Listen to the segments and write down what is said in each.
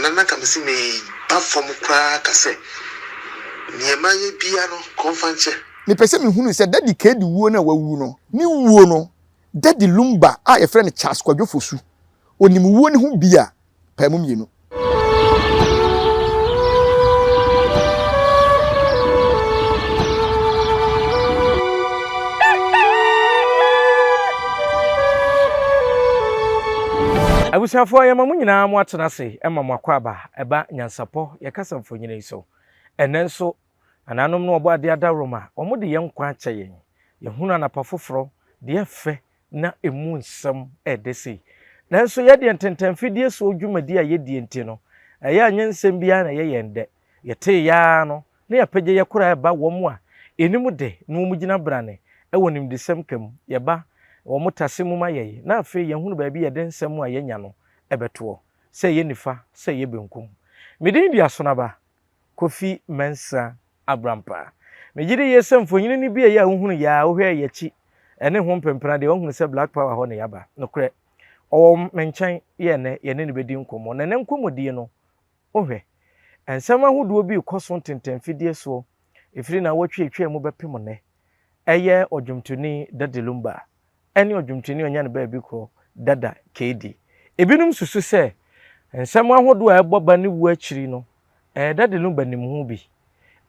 Nana na nka mese meba fam koraa ka sɛ neɛ mayɛ bia no kɔmfa nkyɛ. Mepɛ sɛ mehunu sɛ Daddy Kedi wuo no a wawu no, ne wuo no, Daddy Lumba a yɛfrɛ no Charles Kwadwo Fosu, ɔnim wuo no ho bi a, pae mu mmienu. Abusuafoɔ yɛma mo nyinaa mo atena ase ma mo akwaaba ɛba nyansapɔ yɛ kasa mfonini yi so. Ɛnnɛ nso nananom no ɔbɔ adeɛ adaworoma wɔn de yɛn nkwa akyɛ yɛn. Yɛhunu anapa foforɔ deɛ ɛfɛ na emu nsɛm ɛɛdɛ sei. Nanso yɛ deɛ ntɛntɛnfidie soɔ dwumadie a yɛdie nti no, ɛyɛ a nyɛ nsɛm biara na ɛyɛ yɛn dɛ. Yɛtee yɛ ara no, na yɛapagya yɛ kora ɛba wɔn a ɛnim de na wɔn gyina brane wɔ nimdesɛm ka mu, yɛba wɔn tase mu ma yɛn, na afei yɛhunu baabi yɛde nsɛm a yɛanya no bɛtoɔ, sɛ ɛyɛ nifa, sɛ ɛyɛ benkum. Me din de Asonaba Kofi Mensah Abrampah. Megye di yie sɛ mfonini no bi a ɛyɛ a wohunu yɛ a wohwɛ yɛn akyi ne ho mpempena deɛ woahunu sɛ Black Power hɔ na yɛaba. Nokorɛ, ɔwɔ me nkyɛn yɛ ɛnnɛ yɛne no bɛdi nkɔmmɔ. Na ɛnnɛ nkɔmmɔdie no, wohwɛ, nsɛm ahodoɔ bi rekɔ so ntentanfidie soɔ ɛfiri nnawɔtwe a ɛtwaa mu bɛpem nnɛ. Ɛyɛ ɔdwomtoni Daddy Lumba ne ɔdwomtoni a ɔnya ne baabi korɔ Dada KD. Ebinom susu sɛ nsɛm ahodoɔ a ɛbɔ ba ne wuo akyiri no, ɛɛ Daddy Lumba nim ho bi.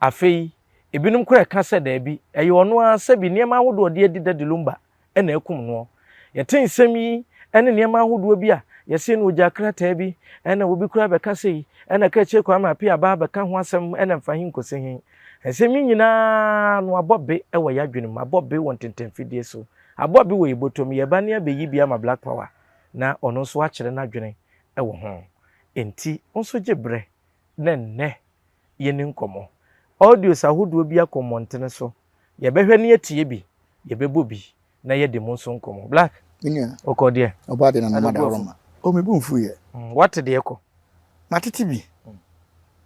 Afei, ebinom koraa ɛka sɛ daabi, ɛyɛ ɔno ara sɛbi nneɛma ahodoɔ a ɔde adi Daddy Lumba na akum noɔ. Yɛte nsɛm yi ne nneɛma ahodoɔ bi a yɛse no ɔgyaa krataa bi ɛna obi koraa bɛka sei ɛna Kaakyire Kwame Appiah aba abɛka ho asɛm ɛna mfa he nkɔsi he. Nsɛm yi nyinaa no abɔ be wɔ yɛadwene mu, abɔ be wɔ ntentanfidie so, abɔ be wɔ yɛ bɔtɔ mu. Yɛba ne abɛyi bi ama Black Power na ɔno nso akyerɛ n'adwene wɔ ho. Enti wo nso gye berɛ na nnɛ yɛnni nkɔmmɔ. Audios ahodoɔ bi akɔ mmɔntene so. Yɛbɛhwɛ na yɛatie bi, yɛbɛbɔ bi na yɛadi mo nso nkɔmmɔ. Black, Me nua, wokɔ deɛ? Ɔbaa deɛ na mama da hɔ ma. Oh, me bo mfu yɛ. Woate deɛ ɛkɔ? Matete bi.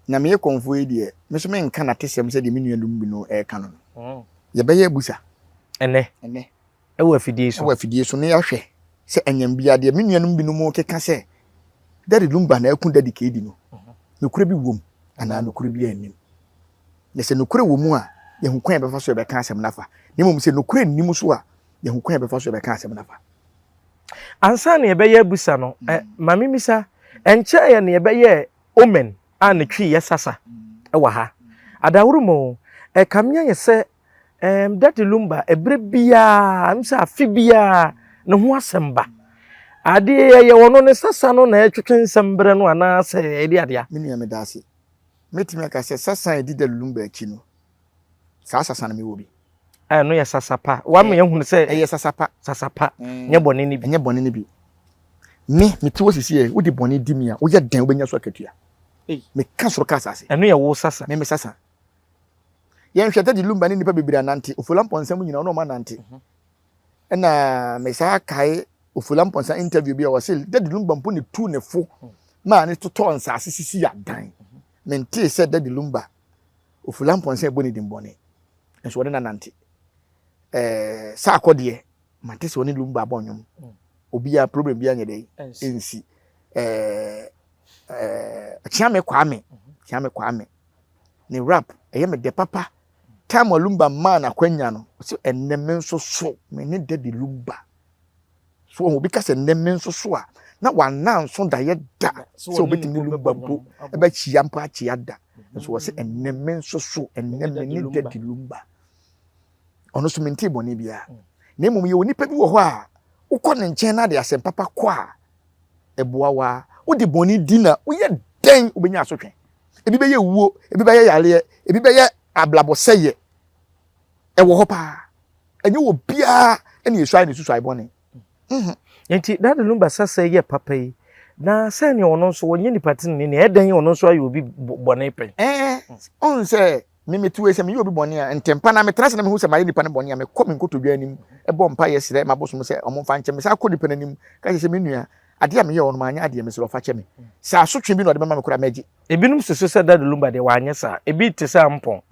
Na meyɛ kɔmfoɔ yi deɛ, me nso menka n'atesɛm sɛdeɛ me nuanom binom reka no no. Yɛbɛyɛ abusa. Ɛnnɛ? Ɛnnɛ. Ɛwɔ afidie yi so. Ɛwɔ afidie so na yɛahwɛ sɛ anyam biara deɛ me nuanom binom keka sɛ Daddy Lumba na aku Daddy Kedi no, nokorɛ bi wom anaa nokorɛ biara nnim. Na sɛ nokorɛ wɔ mu a, yɛahu kwan a yɛbɛfa so yɛbɛka asɛm no afa. Na mmom sɛ nokorɛ nni mu so a, yɛahu kwan a yɛbɛfa so yɛbɛka asɛm no afa. Ansa na yɛbɛyɛ abusa no, ma memmisa, ɛnkyɛeɛ na yɛbɛyɛɛ Omen a ne twi yɛ sasa wɔ ha. Adaworo mu o, ɛkame ayɛ sɛ ɛɛm Daddy Lumba ɛberɛ biara, m sɛ afe biara ne ho asɛm ba. Adeɛ ɛyɛ ɔno ne sasa no na ɛtwetwe nsɛm berɛ no anaasɛ ɛde adeɛ? Me nua meda ase. Mɛtumi aka sɛ sasa a ɛdi Daddy Lumba akyi no, saa sasa no mewɔ bi. Ɛno yɛ sasa pa. Wama yɛahunu sɛ. Ɛyɛ sasa pa. Sasa pa. Nyɛ bɔne no bi. Ɛnyɛ bɔne no bi. Me, mete hɔ sisi ɛ, wode bɔne di me a, woyɛ dɛn wobɛnya so akatua? Meka soro ka asase. Ɛno yɛ wo sasa. Me me sasa. Yɛnhwɛ Daddy Lumba ne nnipa bebree anante, Ofola Mpɔnsa mu nyinaa ɔne wɔn anante. Ɛna me saa kae Ofola Mpɔnsa interview bi a ɔse Daddy Lumba mpo ne tu ne fo maa ne totɔɔ nsase sisi adan. Mentee sɛ Daddy Lumba Ofola Mpɔnsa ɛbɔ ne din bɔne. Nso ɔne no anante. Ɛɛ Saakɔ deɛ mate sɛ ɔne Lumba abɔ nnwom. Obiara problem biara nyɛ dɛ ɛnsi. Ɛɛ ɛɛ Kyeame Kwame, Kyeame Kwame ne rap ɛyɛ me dɛ papa. Time a Lumba maa no akwanya no, ɔsɛ ɛnnɛ me nso so me ne Daddy Lumba. So obi ka sɛ nnɛ me nso so a, na wananso dayɛ da sɛ obetumi ne Lumba mpo ɛbɛkyia mpo akyia da. Nso wɔsɛ ɛnnɛ me nso so ɛnnɛ me ne Daddy Lumba. Ɔno nso mentee bɔne biara. Na mmom yɛwɔ nipa bi wɔ hɔ a wokɔ ne nkyɛn na de asɛm papa kɔ a ɛboa wo a wode bɔne di na woyɛ dɛn wobɛnya asotwe. Ebi bɛyɛ wuo, ebi bɛyɛ yareɛ, ebi bɛyɛ abrabɔsɛeɛ. Ɛwɔ hɔ paa. Ɛnyɛ obiara na ɛsuae ne susuae bɔne. Mhm. Nti Daddy Lumba sasa yi yɛ papa yi, na sɛnea ɔno nso ɔnyɛ nipa tenenee ni, ɛdɛn ɔno nso ayɛ obi bɔne pɛn? Ɛɛ, ɔn sɛ me mete wei sɛ meyɛ obi bɔne a, ntɛmpa na metra ase na mehu sɛ mayɛ nipa no bɔne a, mekɔ me nkotodwe anim bɔ mpaeɛ srɛ m'abosom sɛ ɔmo mfa nkyɛ me. Mesan kɔ nipa no anim ka kyerɛ sɛ me nua, adeɛ a meyɛɛ wo no manyɛ adeɛ, mesrɛ wo fa kyɛ me. Sɛ asotwe bi na ɔde bɛma me koraa mɛgye. Ebinom susu sɛ Daddy Lumba deɛ wanyɛ saa. Ebi te sɛ Ampɔn.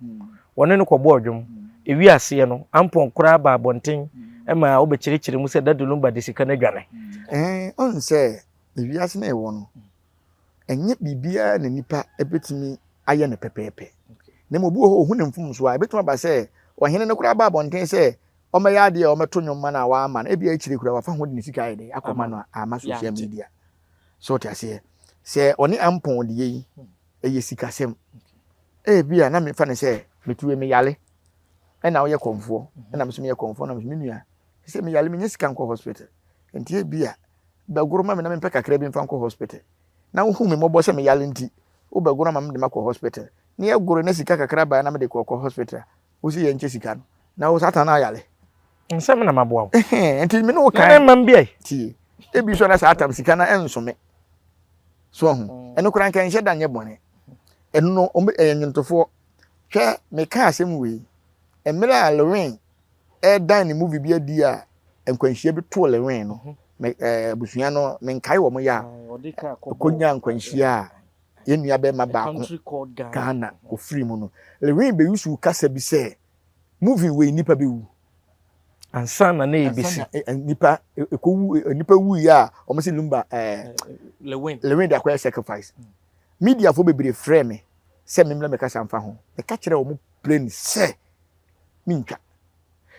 Wɔne no kɔbɔɔ dwom. Ewiee aseɛ no, Ampɔn koraa baa abɔnten ma ɔbɛkyerɛkyerɛɛ mu sɛ Daddy Lumba de sika no adwane. Ɛɛ, wohu sɛ ewiase no a yɛwɔ no, Ɛnyɛ biribiara na nipa bɛtumi ayɛ no pɛpɛɛpɛ. Na mmom obi wɔ hɔ ɔhu ne mfomsoɔ a, ɛbɛtumi aba sɛ ɔhene no koraa ba abɔnten sɛ ɔmmɛyɛ adeɛ a ɔmmɛto nnwom ma no a wamma no, ebia akyire koraa wafa ho de ne sika ayɛ dɛn akɔma no a amma social media. So wote aseɛ? Sɛ ɔne Ampɔn deɛ yi, ɛyɛ sikasɛm. Ebia na mefa no sɛ metuwe meyare ɛna woyɛ kɔmfoɔ ɛna me nso meyɛ kɔmfoɔ na me nso me nua sɛ meyare menya sika nkɔ hospital nti ebia bɛgoro ma me na mempɛ kakra bi mfa nkɔ hospital na wohu me mmɔbɔ sɛ meyare nti wobɛgoro ama me de makɔ hospital na yɛgoro na sika kakra baa na mede kɔkɔ hospital a wosi yɛnkyɛ sika no na wo satan ayare nsɛm na maboa wo nti me ne wo kan na bi ai tie ebi so na satan sika na ɛnso me so ho mm. ɛno koraa nka nhyɛ da nyɛ bɔne ɛno no ɛyɛ nnwontofoɔ hwɛ meka asɛm wei mmerɛ a Lewin ɛredan ne movie bi adi a nkwanhyia bi too Lewin no mhm. me ɛɛ abusua no menkae wɔn yɛ a ɔkɔnya nkwanhyia a yɛn nua bɛrima baako Ghana ofiri mu no Lewin bɛyusu kasa bi sɛ movie wei nipa bɛwu ansa na ne ebesi nipa ekowu nipa wu yi a wɔn si Lumba ɛɛ Lewin Lewin de akɔyɛ sacrifice mm. mediafo bebree frɛ me sɛ memmrɛ mɛkasa mfa ho meka kyerɛ wɔn plain sɛ mentwa.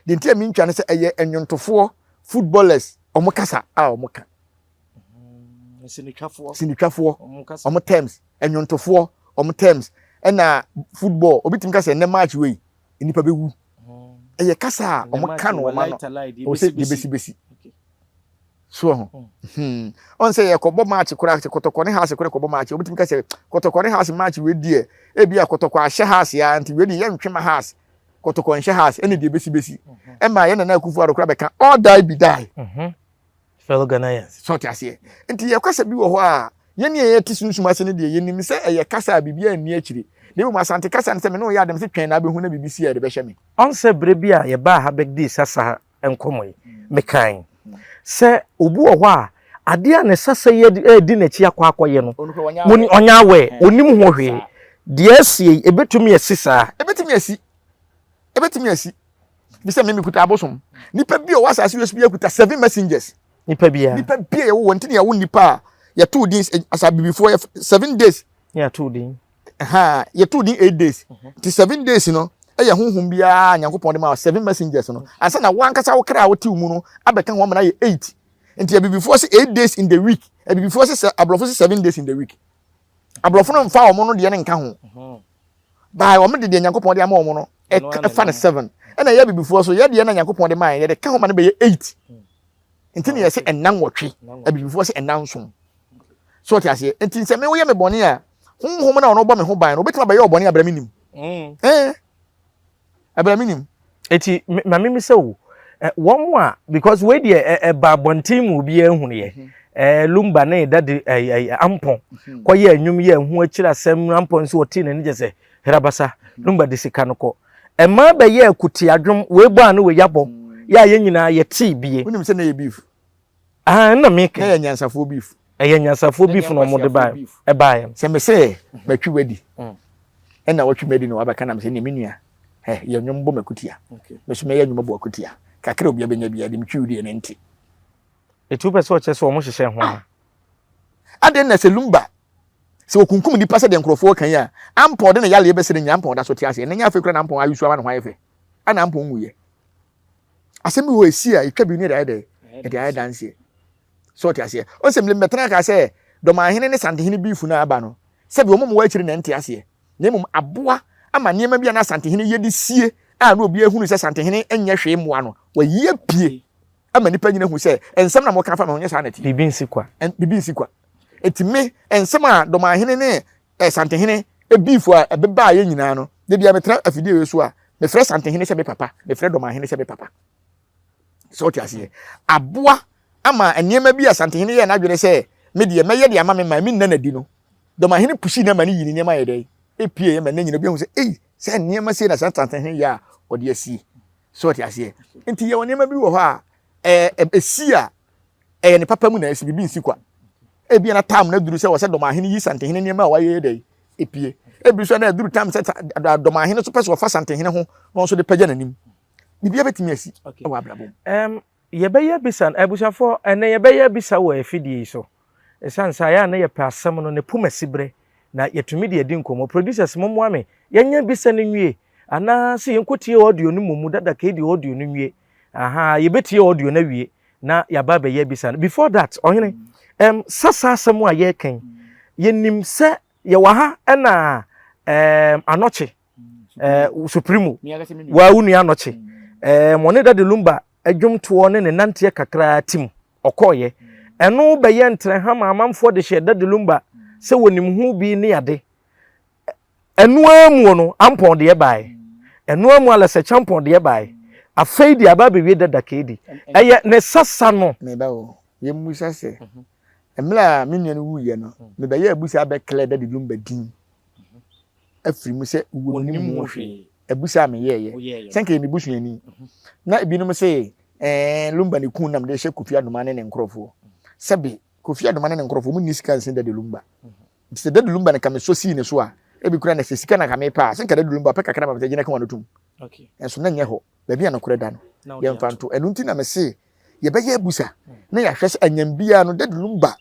Deɛ nti a mentwa ne sɛ ɛyɛ nnwontofoɔ, footballers, wɔn kasa a wɔn ka. Mm, sinitwafoɔ. Sinitwafoɔ, wɔn terms, nnwontofoɔ, wɔn terms, ɛna football, obi tumi ka sɛ ɛnɛ match wei, nnipa bɛwu. Mm. Ɛyɛ kasa a wɔn ka no wɔn ano, wɔn sɛ deɛ besi besi. So ho. Hmm. Ɔn sɛ yɛkɔbɔ match koraa sɛ kɔtɔkɔ ne house koraa kɔbɔ match obetumi ka sɛ kɔtɔkɔ ne house match wei deɛ ebi a kɔtɔkɔ ahyɛ house ya nti wei deɛ yɛntwe ma house kɔtɔkɔ nhyɛ house ɛne deɛ besi besi mhm. ɛma yɛn nana akufo ado koraa bɛka all die be die. Mhm. Fellow Ghanaians. So ɔte aseɛ nti yɛ kasa bi wɔ hɔ a yɛn ne yɛn ti sunsum ase no deɛ yɛnim sɛ ɛyɛ kasa a biribi anni akyire na mmom asante kasa no sɛ me ne ɔyɛ adam sɛ twɛn na abɛhu na biribi si a yɛde bɛhyɛ me. Ɔn sɛ berɛ bi a yɛbaa ha bɛdii sasa nkɔmmɔ yi, mekae sɛ obi wɔ hɔ a adeɛ a ne sasa yi redi n'akyi akɔ akɔyɛ no, ɔnyɛ aware, ɔnim ho hwee. Deɛ asie yi, ɛbɛtumi asi saa. Ɛbɛtumi asi. Ɛbɛtumi asi. Bi sɛ me mekuta abosom. Nipa bi a ɔwɔ asase wei so bi akuta seven messengers. Nipa biara. Nipa bi a yɛwɔ wɔn ti na yɛwɔ nipa a yɛtoo din asabibifoɔ yɛ 7 days. Yɛtoo din. Ha yɛtoo din 8 days. Nti 7 days no ɛyɛ honhom biara Nyankopɔn de ma seven messengers no. Ansa na wankasa wo kra a wote mu no abɛka ho ama no ayɛ eight. Nti abibifoɔ sɛ 8 days in the week. Abibifoɔ sɛ aborɔfo sɛ 7 days in the week. Aborɔfo no mfa wɔn no deɛ no nka ho. Baa wɔn de deɛ Nyankopɔn de ama wɔn no ɛfa no seven. Ɛna ɛyɛ abibifoɔ so yɛ deɛ na Nyankopɔn de ma yɛn yɛde ka ho ma no bɛyɛ eight. Nti na yɛsɛ ɛnna nwɔtwe. Abibifoɔ sɛ ɛnna nson. So ɔte aseɛ. Nti sɛ me woyɛ me bɔne a honhom na ɔno bɔ me ho ban no obetumi abɛyɛ ɔbɔne abira me nim. Ɛɛ abira me nim. Eti maame mi sɛ o wɔn a because wei deɛ ɛba abɔnten mu obiara ehunu yɛ ɛɛ Lumba ne dade ɛɛ Ampɔn kɔyɛ ɛnwom yɛ ɛho akyiri asɛm Ampɔn nso ɔte n'ani gyɛ sɛ herabasa Lumba de sika no kɔ ɛmaa bɛyɛ akuti adwom wei bɔ ano wei abɔ yɛ a yɛn nyinaa yɛtee bie. Wonim sɛ na yɛ beef. Ah, nna meka. Na yɛ nyansafoɔ beef. Ɛyɛ nyansafoɔ beef na wɔde baeɛ. Ɛbaeɛ. Sɛ me sɛ matwi wadi ɛna watwi madi na wabɛka na me sɛ nea me nua ɛ yɛ nnwom bɔ m'akutia. Me so mɛyɛ nnwom bɔ akutia. Kakra obi abɛnya bi de metwi wo deɛ ne nte. Ɛti wopɛ sɛ ɔkyerɛ sɛ wɔn hyehyɛ ho a. Adɛn na sɛ Lumba sɛ wɔkunkum nipa sɛ deɛ nkurɔfoɔ kan yi a Ampɔn de ne yaleɛ bɛsɛ ne nyina Ampɔn da so te aseɛ. Ɛnɛ nyɛ afei koraa na Ampɔn ayusu ama ne ho ayɛ fɛ. Ɛna Ampɔn nwuiɛ. Asɛm bi wɔ esi a etwa bi ne yɛde ayɛ dɛ yɛde ayɛ danseɛ so ɔte aseɛ ɔn sɛ mmɛtena ka sɛ dɔmahene ne santehene beef no aba no sɛbi wɔn mu wɔ akyiri na ɛnte aseɛ na mmom aboa ama nneɛma bi a na santehene yɛ de sie a na obi ehunu sɛ santehene nyɛ hwee mmoa no wɔyi apue ama nipa nyina hu sɛ nsɛm na wɔka fa me ho nyɛ saa na ɛte. Biribi nsi kwa. Biribi nsi kwa. Eti me nsɛm a dɔmahene ne Santehene beef a ɛbebaeɛ nyinaa no, da biara metena afidie wei so a, mefrɛ Santehene sɛ me papa, mefrɛ Dɔmahene sɛ me papa. Sɛ wote aseɛ. Aboa ama nneɛma bi a Santehene yɛɛ n'adwene sɛ me deɛ mɛyɛ de ama me man, menna n'adi no, Dɔmahene pusi no ama no yi ne nneɛma yɛ dɛn? Epie ma ne nyina obi ahu sɛ, ei, sɛ nneɛma sei na Santehene yɛ a ɔde asie. Sɛ wote aseɛ. Nti yɛwɔ nneɛma bi wɔ hɔ a, ɛsi a ɛyɛ ne papa mu na ɛsi, biribi nsi kwa. Ebia na tam no aduru sɛ wɔsɛ dɔmahene yi santehene nneɛma a wayɛ dɛ epie. Ebi nso na aduru tam sɛ dɔmahene nso pɛ sɛ ɔfa santehene ho na ɔnso de pagya n'anim. Biribiara bɛtumi asi wɔ abrabɔ mu. Um, yɛbɛyɛ bisa, abusuafoɔ, ɛnɛ yɛbɛyɛ bisa wɔ afidie yi so. Ɛsiane sɛ ayɛ a na yɛpɛ asɛm no ne poma siberɛ na yɛtumi de adi nkɔmmɔ. Producers mommoa me yɛnyɛ bisa no nwie anaa sɛ yɛnkɔtie audio no mmom dada kei deɛ audio no nwie. Aha, yɛbɛtie audio no awie na yɛaba abɛyɛ bisa no. Before that, ɔhene, sasa asɛm a yɛreka yi, yɛnim sɛ yɛwɔ ha ɛna Anɔkye, Supremo, waa wo nua Anɔkye, ɔne Daddy Lumba adwomtoɔ ne ne nanteɛ kakraa tim ɔkɔɔyɛ. Ɛno bɛyɛ ntrɛha ma amanfoɔ de hyɛ Daddy Lumba sɛ wɔnim ho bi ne ade. Ɛno ara mu no, Ampɔn deɛ baeɛ. Ɛno ara mu Alɛsɛ Kyampɔn deɛ baeɛ. Afei deɛ aba abɛwie Dada Keedi. Ɛyɛ ne sasa no. Meba o, yɛmmisa sɛ, mmerɛ a me nua no wuiɛ no, mebɛyɛɛ abusa abɛklɛ Daddy Lumba din afiri mu sɛ wuo no nim ho hwee. Abusa a meyɛeɛ, sɛ nka yɛ me busuani. Na ebinom se, ɛɛ, Lumba ne kun nam de hyɛ Kofi Adoma ne ne nkorɔfoɔ. Sɛbe, Kofi Adoma ne ne nkorɔfoɔ, wɔn nni sika nsen Daddy Lumba. Nti sɛ Daddy Lumba no ka mesɔ sii ne so a, ebi koraa na sɛ sika na nka mepɛ a, sɛ nka Daddy Lumba ɔpɛ kakra ma me sɛ gyina ka w'ano tom. Nso na nyɛ hɔ. Baabi a nokorɛ da no, yɛmfa nto. Ɛno nti na mese yɛbɛyɛ abusa na yɛahwɛ sɛ anyam biara no Daddy Lumba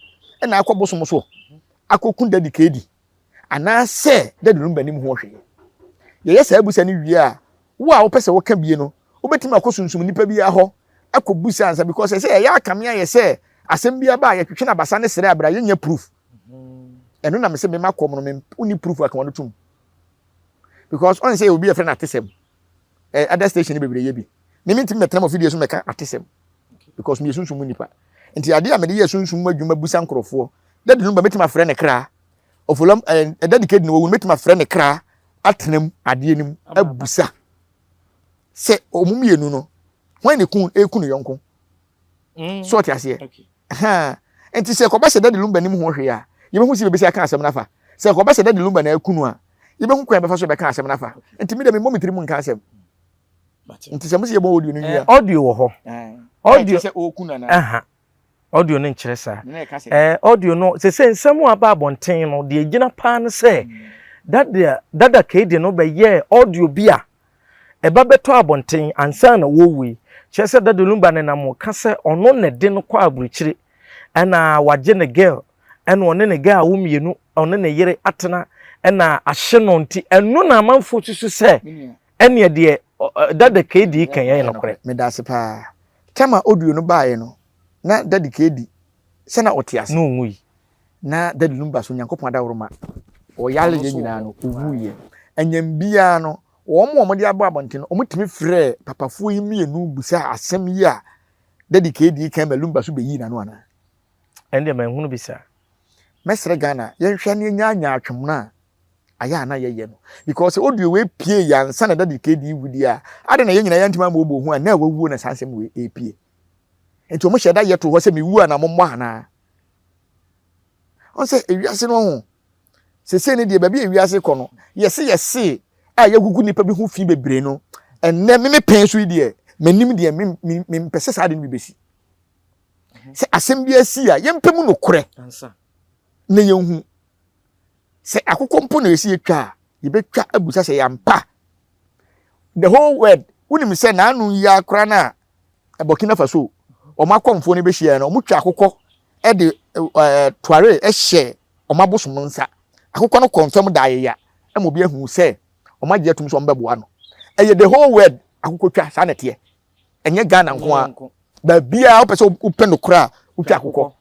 na akɔ bosom so akɔku Daddy Kedi anaasɛ Daddy Lumba nim ho hwee. Yɛyɛ saa abusa no wie a, wo a wopɛ sɛ woka bie no, wobɛtumi akɔ sunsum nipa biara hɔ akɔbusa ansa because ɛsɛ ɛyɛ akame ayɛ sɛ asɛm bi aba a yɛtwetwe no abasa ne srɛ abira yɛnyɛ proof. Ɛno na mesɛ mema kɔm no me wonni proof aka wɔn tum because ɔn sɛ obi yɛfrɛ no atesɛm eh, other station no bebree yɛ bi me mentumi mɛtena mo fidie so mɛka atesɛm because meyɛ sunsum mu nipa nti adeɛ a mede yɛ sunsum mu adwuma busa nkurɔfoɔ dadi no ba mɛtumi afrɛ ne kra ɔfolam eh, dadi kedi no wɔwu no mɛtumi afrɛ ne kra atena mu adeɛ no mu abusa sɛ ɔmo mmienu no wɔn ne kun eku ne yɔnko mm. So ɔte aseɛ nti sɛ kɔba sɛ Daddy Lumba nim ho hwee a, yɛbɛhu sɛ bɛbɛsi aka asɛm no afa. Sɛ kɔba sɛ Daddy Lumba na aku no a, yɛbɛhu kwan bɛfa so bɛka asɛm no afa. Nti me deɛ memmɔ me tirim nka asɛm. Nti sɛ mo sɛ yɛbɔ audio no wie a. Audio wɔ hɔ. Audio sɛ ɔreku no anaa? Audio no nkyerɛ saa. Ɛɛ audio no sɛ sɛ nsɛm a aba abɔnten no deɛ egyina paa no sɛ dada dada keedi no bɛyɛɛ audio bi a ɛba bɛtɔ abɔnten ansa na wɔrewui. Kyerɛ sɛ Daddy Lumba nenam ka sɛ ɔno na ɛde no kɔ aburokyire ɛna wagye ne girl ɛna ɔne ne girl awo mmienu ɔne ne yere atena ɛna ahye no nti ɛno na amanfoɔ susu sɛ ɛneɛ deɛ Dada KD ka yɛ nokorɛ. Medase paa. Time a audio no baeɛ no na Daddy KD sɛ na ɔte ase. Na ɔnwui. Na Daddy Lumba so Nyankopɔn adaworoma ɔyare yɛ nyinaa no ɔwuiɛ. Anyam biara no wɔn a wɔde abɔ abɔnten no wɔtumi frɛɛ papafoɔ yi mmienu bisaa asɛm yi a Daddy KD kan ma Lumba so bɛyii n'ano anaa? Ɛndeɛ manhunu bi saa. Mɛsrɛ Ghana yɛnhwɛ na yɛnyaa nyaatwom no a ayɛ a na yɛyɛ no because sɛ audio wei pie yɛ ansa na Daddy KD wu deɛ a adɛn na yɛn nyinaa yɛntumi ammɔ bɔ ho a na wawuo na saa nsɛm wei ɛrepie. Nti wɔn hyɛ da yɛ to hɔ sɛ mewu a na mommɔ anaa? Ɔn sɛ ewiase no ho sese ne deɛ baabi a ewiase kɔ no yɛse yɛse a yɛgugu nipa bi ho fi bebree no ɛnɛ me me pɛn so yi deɛ m'anim deɛ me me me mpɛ sɛ saa de no bi bɛsi sɛ asɛm bi asi a yɛmpɛ mu nokorɛ na yɛnhu sɛ akokɔ mpo na yɛsi yɛtwa a yɛbɛtwa abusa sɛ yɛampa the whole world wonim sɛ n'ano yi akora no a Burkina Faso wɔn akɔmfoɔ no bɛhyia no wɔtwa akokɔ de ɛɛ tuare hyɛ wɔn abosom nsa akokɔ no kɔnfɛm da ayeya ɛma obi ahu sɛ wɔn agye atum sɛ wɔn bɛboa no ɛyɛ the whole world akokɔ twa saa na ɛteɛ ɛnyɛ Ghana nko a baabiara wopɛ sɛ wopɛ no koraa wotwa akokɔ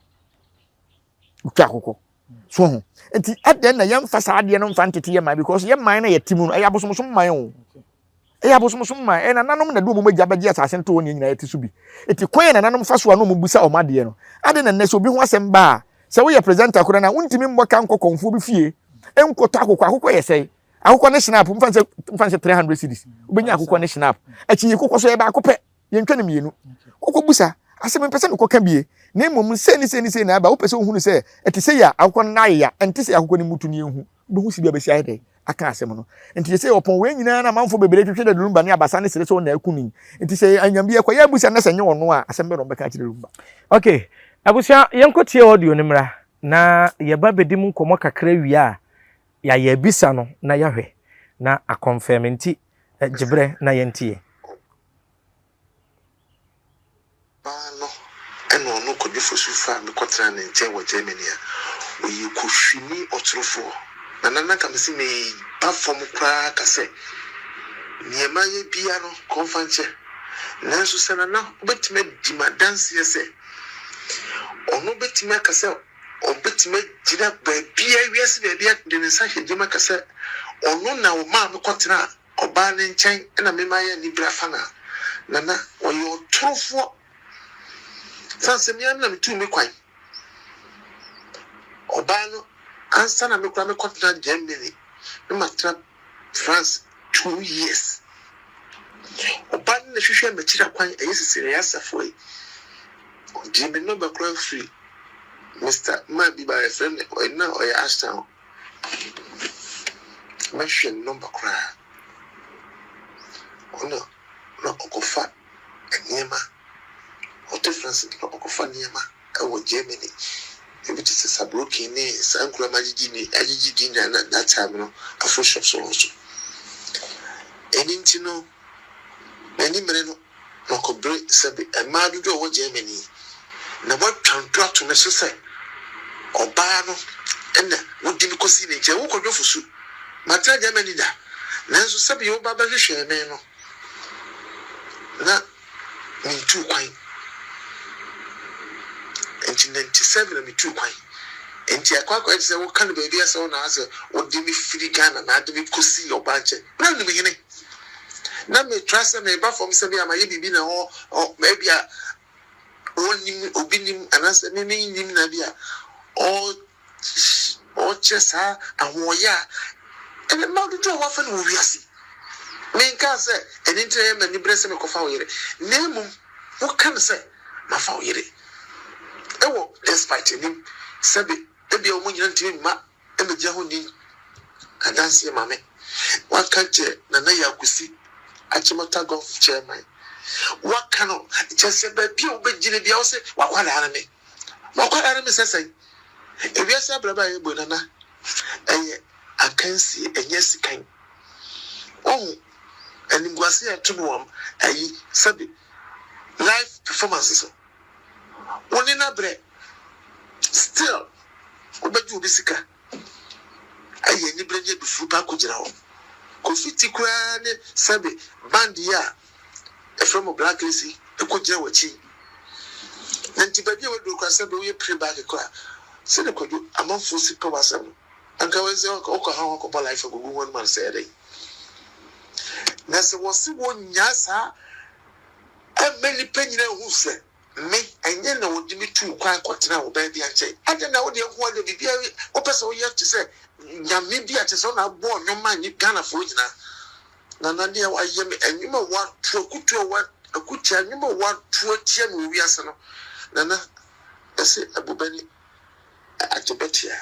wotwa akokɔ so ho nti ɛdɛn na yɛmfa saa adeɛ no mfa ntete yɛ man because yɛ man na yɛte mu no ɛyɛ abosomsom man o ɛyɛ abosomsom man ɛyɛ nananom na de wɔn agya bɛgye asase nto hɔ ne nyinaa yɛte so bi eti kwan yɛ nananom fa so a na wɔn bisa wɔn adeɛ no ade na nnɛ sɛ obi ho asɛm ba a sɛ woyɛ presenter koraa na wontumi mmɔ ka nkɔ kɔnfoɔ bi fie nkɔtɔ akokɔ akokɔ yɛ sɛe akokɔ ne snap mfa nsɛ mfa nsɛ 300 cedis wobɛnya akokɔ ne snap akyi kokɔ so yɛ baako pɛ Yɛntwa no mmienu. Wokɔbisa, asɛ mempɛ sɛ mekɔka bie, na mmom sei ne sei ne sei na aba, wopɛ sɛ wohunu sɛ ɛte sei a, akokɔ no nan ayeya, ɛnte sei a, akokɔ no mmutu na yɛnhu. Wobɛhu sɛ bi a bɛsi ayɛ dɛn aka asɛm no. Nti seesei ɔpɔn wei nyinaa na amanfoɔ bebree twetwe dɛ Lumba ne abasa ne sere sɛ ɔna aku no yi. Nti sɛ anyam bi ɛkɔyɛ abusa na sɛ nyɛ ɔno a, asɛm bɛn na wɔbɛka akyerɛ Lumba? Ok, abusua yɛnkɔtie audio no mmra na yɛba bɛdi mu nkɔmmɔ kakra wie a, yɛayɛ abisa no na yɛahwɛ na akɔnfɛm nti gyeberɛ na yɛntie. Ɔbaa no ɛna ɔno Kwadwo. Kwadwo Fosu faa me kɔtenaa ne nkyɛn wɔ Germany a, ɔyɛ Kohwini ɔtorofoɔ. Nana na anka mese meba fam koraa ka sɛ neɛ mayɛ biara no ka ɔmfa nkyɛ. Nanso sɛ Nana wobɛtumi adi m'adanseɛ sɛ ɔno bɛtumi aka sɛ ɔbɛtumi agyina baabiara, wiase baabiara de ne nsa ahyɛ gyam aka sɛ ɔno na ɔmaa me kɔtenaa ɔbaa no nkyɛn na me mayɛ anibere afa no a, Nana ɔyɛ ɔtorofoɔ. Sane sɛ me ara na metuu me kwan. Ɔbaa no ansa na me koraa mekɔtena Germany na matena France 2 years. Ɔbaa no na hwehwɛ m'akyiri akwan ɛyɛ Cecilia Asafo yi. Ɔgyee me number koraa firi Mr. Man bi ba yɛfrɛ no ɔyɛ na ɔyɛ Ashtown. Mɛhwɛ ne number koraa. Ɔno na ɔkɔfa nneɛma. Ɔte France na ɔkɔfa nneɛma ɛwɔ Germany. Ebi te sɛ Saarbrücken ne saa nkuro a magyegye ni agyegye din na na that time no Afro shops wɔ so. Ɛno nti no n'ani mmere no na ɔkɔbere sɛbe mmaa dodoɔ a ɛwɔ Germany na wɔatwa nto ato ne so sɛ ɔbaa no ɛna wodi no kɔsi ne nkyɛn. Wo Kwadwo Fosu, matena Germany da, nanso sɛbe woba bɛhwehwɛɛ me no na mentuu kwan. Nti 97 na metuu kwan. Nti akɔ akɔyɛ te sɛ woka no baabi asɛ wo na asɛ wode me firi Ghana na ade me kɔsi ɔbaa nkyɛn. Na nim hene. Na metra sɛ meba fam sɛ bi a mayɛ biribi na hɔ ɔ baabi a wɔnim obi nim anaasɛ me mennim na bi a ɔkyerɛ saa ahoɔyɛ a ɛnɛ mmaa dodoɔ a wɔafa no wɔ wiase. Menkaa sɛ ɛno nti na ɛyɛ m'ani berɛ sɛ mekɔfa wo yere. Na mmom woka no sɛ mafa wo yere. Ɛwɔ despite anim sɛbe ebia wɔn nyinaa ntumi mma mmɛgyina hɔ nni adanseɛ ma me. Waka kyerɛ Nana Yakusi Achimota Golf chairman. Waka no kyerɛ sɛ baabi a wobɛgyina bia wo sɛ wakwadaa no me. Wakwadaa no me sɛ sɛn. Ewiase abrabɔ a yɛbɔ yi, Nana, ɛyɛ akansie, ɛnyɛ sikan. Wohu animguase a ɛto no wɔ ayi sɛbe live performance so. Wo ne no abrɛ still wobɛgye obi sika ayɛ anibere ne adufuru pa akɔgyina hɔ. Kofi ti koraa ne sɛbe band yi a ɛfrɛ mo Black Lace ɛkɔgyina w'akyi. Na nti baabi a waduro koraa sɛbe woyɛ playback koraa sɛde Kwadwo amanfoɔ si pɛ w'asɛm no anka wɔn sɛ wokɔ ha wakɔbɔ life agugu ho anim ansɛ ɛdɛn. Na sɛ wɔse wɔnyaa saa ɛmma nnipa nyinaa hu sɛ me ɛnyɛ na wɔde me tuu kwan kɔtena wɔ baabi ankyɛn. Adɛn na wode nko ade biribiara wopɛ sɛ woyɛ te sɛ nyame bi a kyerɛ sɛ wona abɔ nnwom ma Ghanafoɔ nyinaa. Nana deɛ wayɛ me nnwom a wato akutu a wa akutia nnwom a wato atia me wɔ wiase no. Nana ɛsɛ abobani agyebɛtia.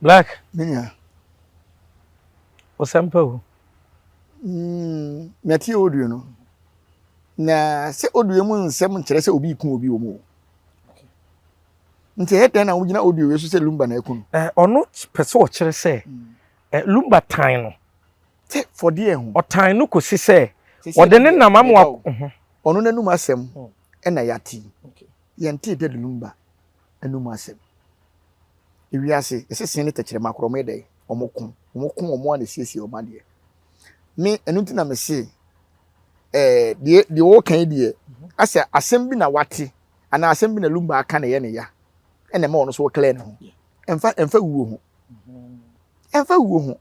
Black. Menya. Osɛmpa o. Mɛte audio no. Na sɛ audio mu nsɛm nkyerɛ sɛ obi ku obi wɔ mu o. Nti ɛyɛ dɛn na wogyina audio wei so sɛ Lumba na ɛku no? Ɔno pɛ sɛ ɔkyerɛ sɛ Lumba tan no. Sɛ fɔdeɛ ho. Ɔtan no kɔsi sɛ ɔde ne nam ama wa. Ɔno n'anum asɛm ɛna yɛate yi. Yɛntee Daddy Lumba anum asɛm. Ewiase, yɛsɛ sen ne tɛkyerɛma korɔ, ɔmo yɛ dɛn? Ɔmo ko. Ɔmo ko ɔmo a na esiesie ɔmo adeɛ. Me, ɛno nti na me se, ɛɛ, deɛ deɛ wɔka yi deɛ, asɛ asɛm bi na wate, anaa asɛm bi na Lumba aka na ɛyɛ ne ya, ɛna ɛma ɔno so clear ne ho. Ɛmfa wuo ho. Ɛmfa wuo ho.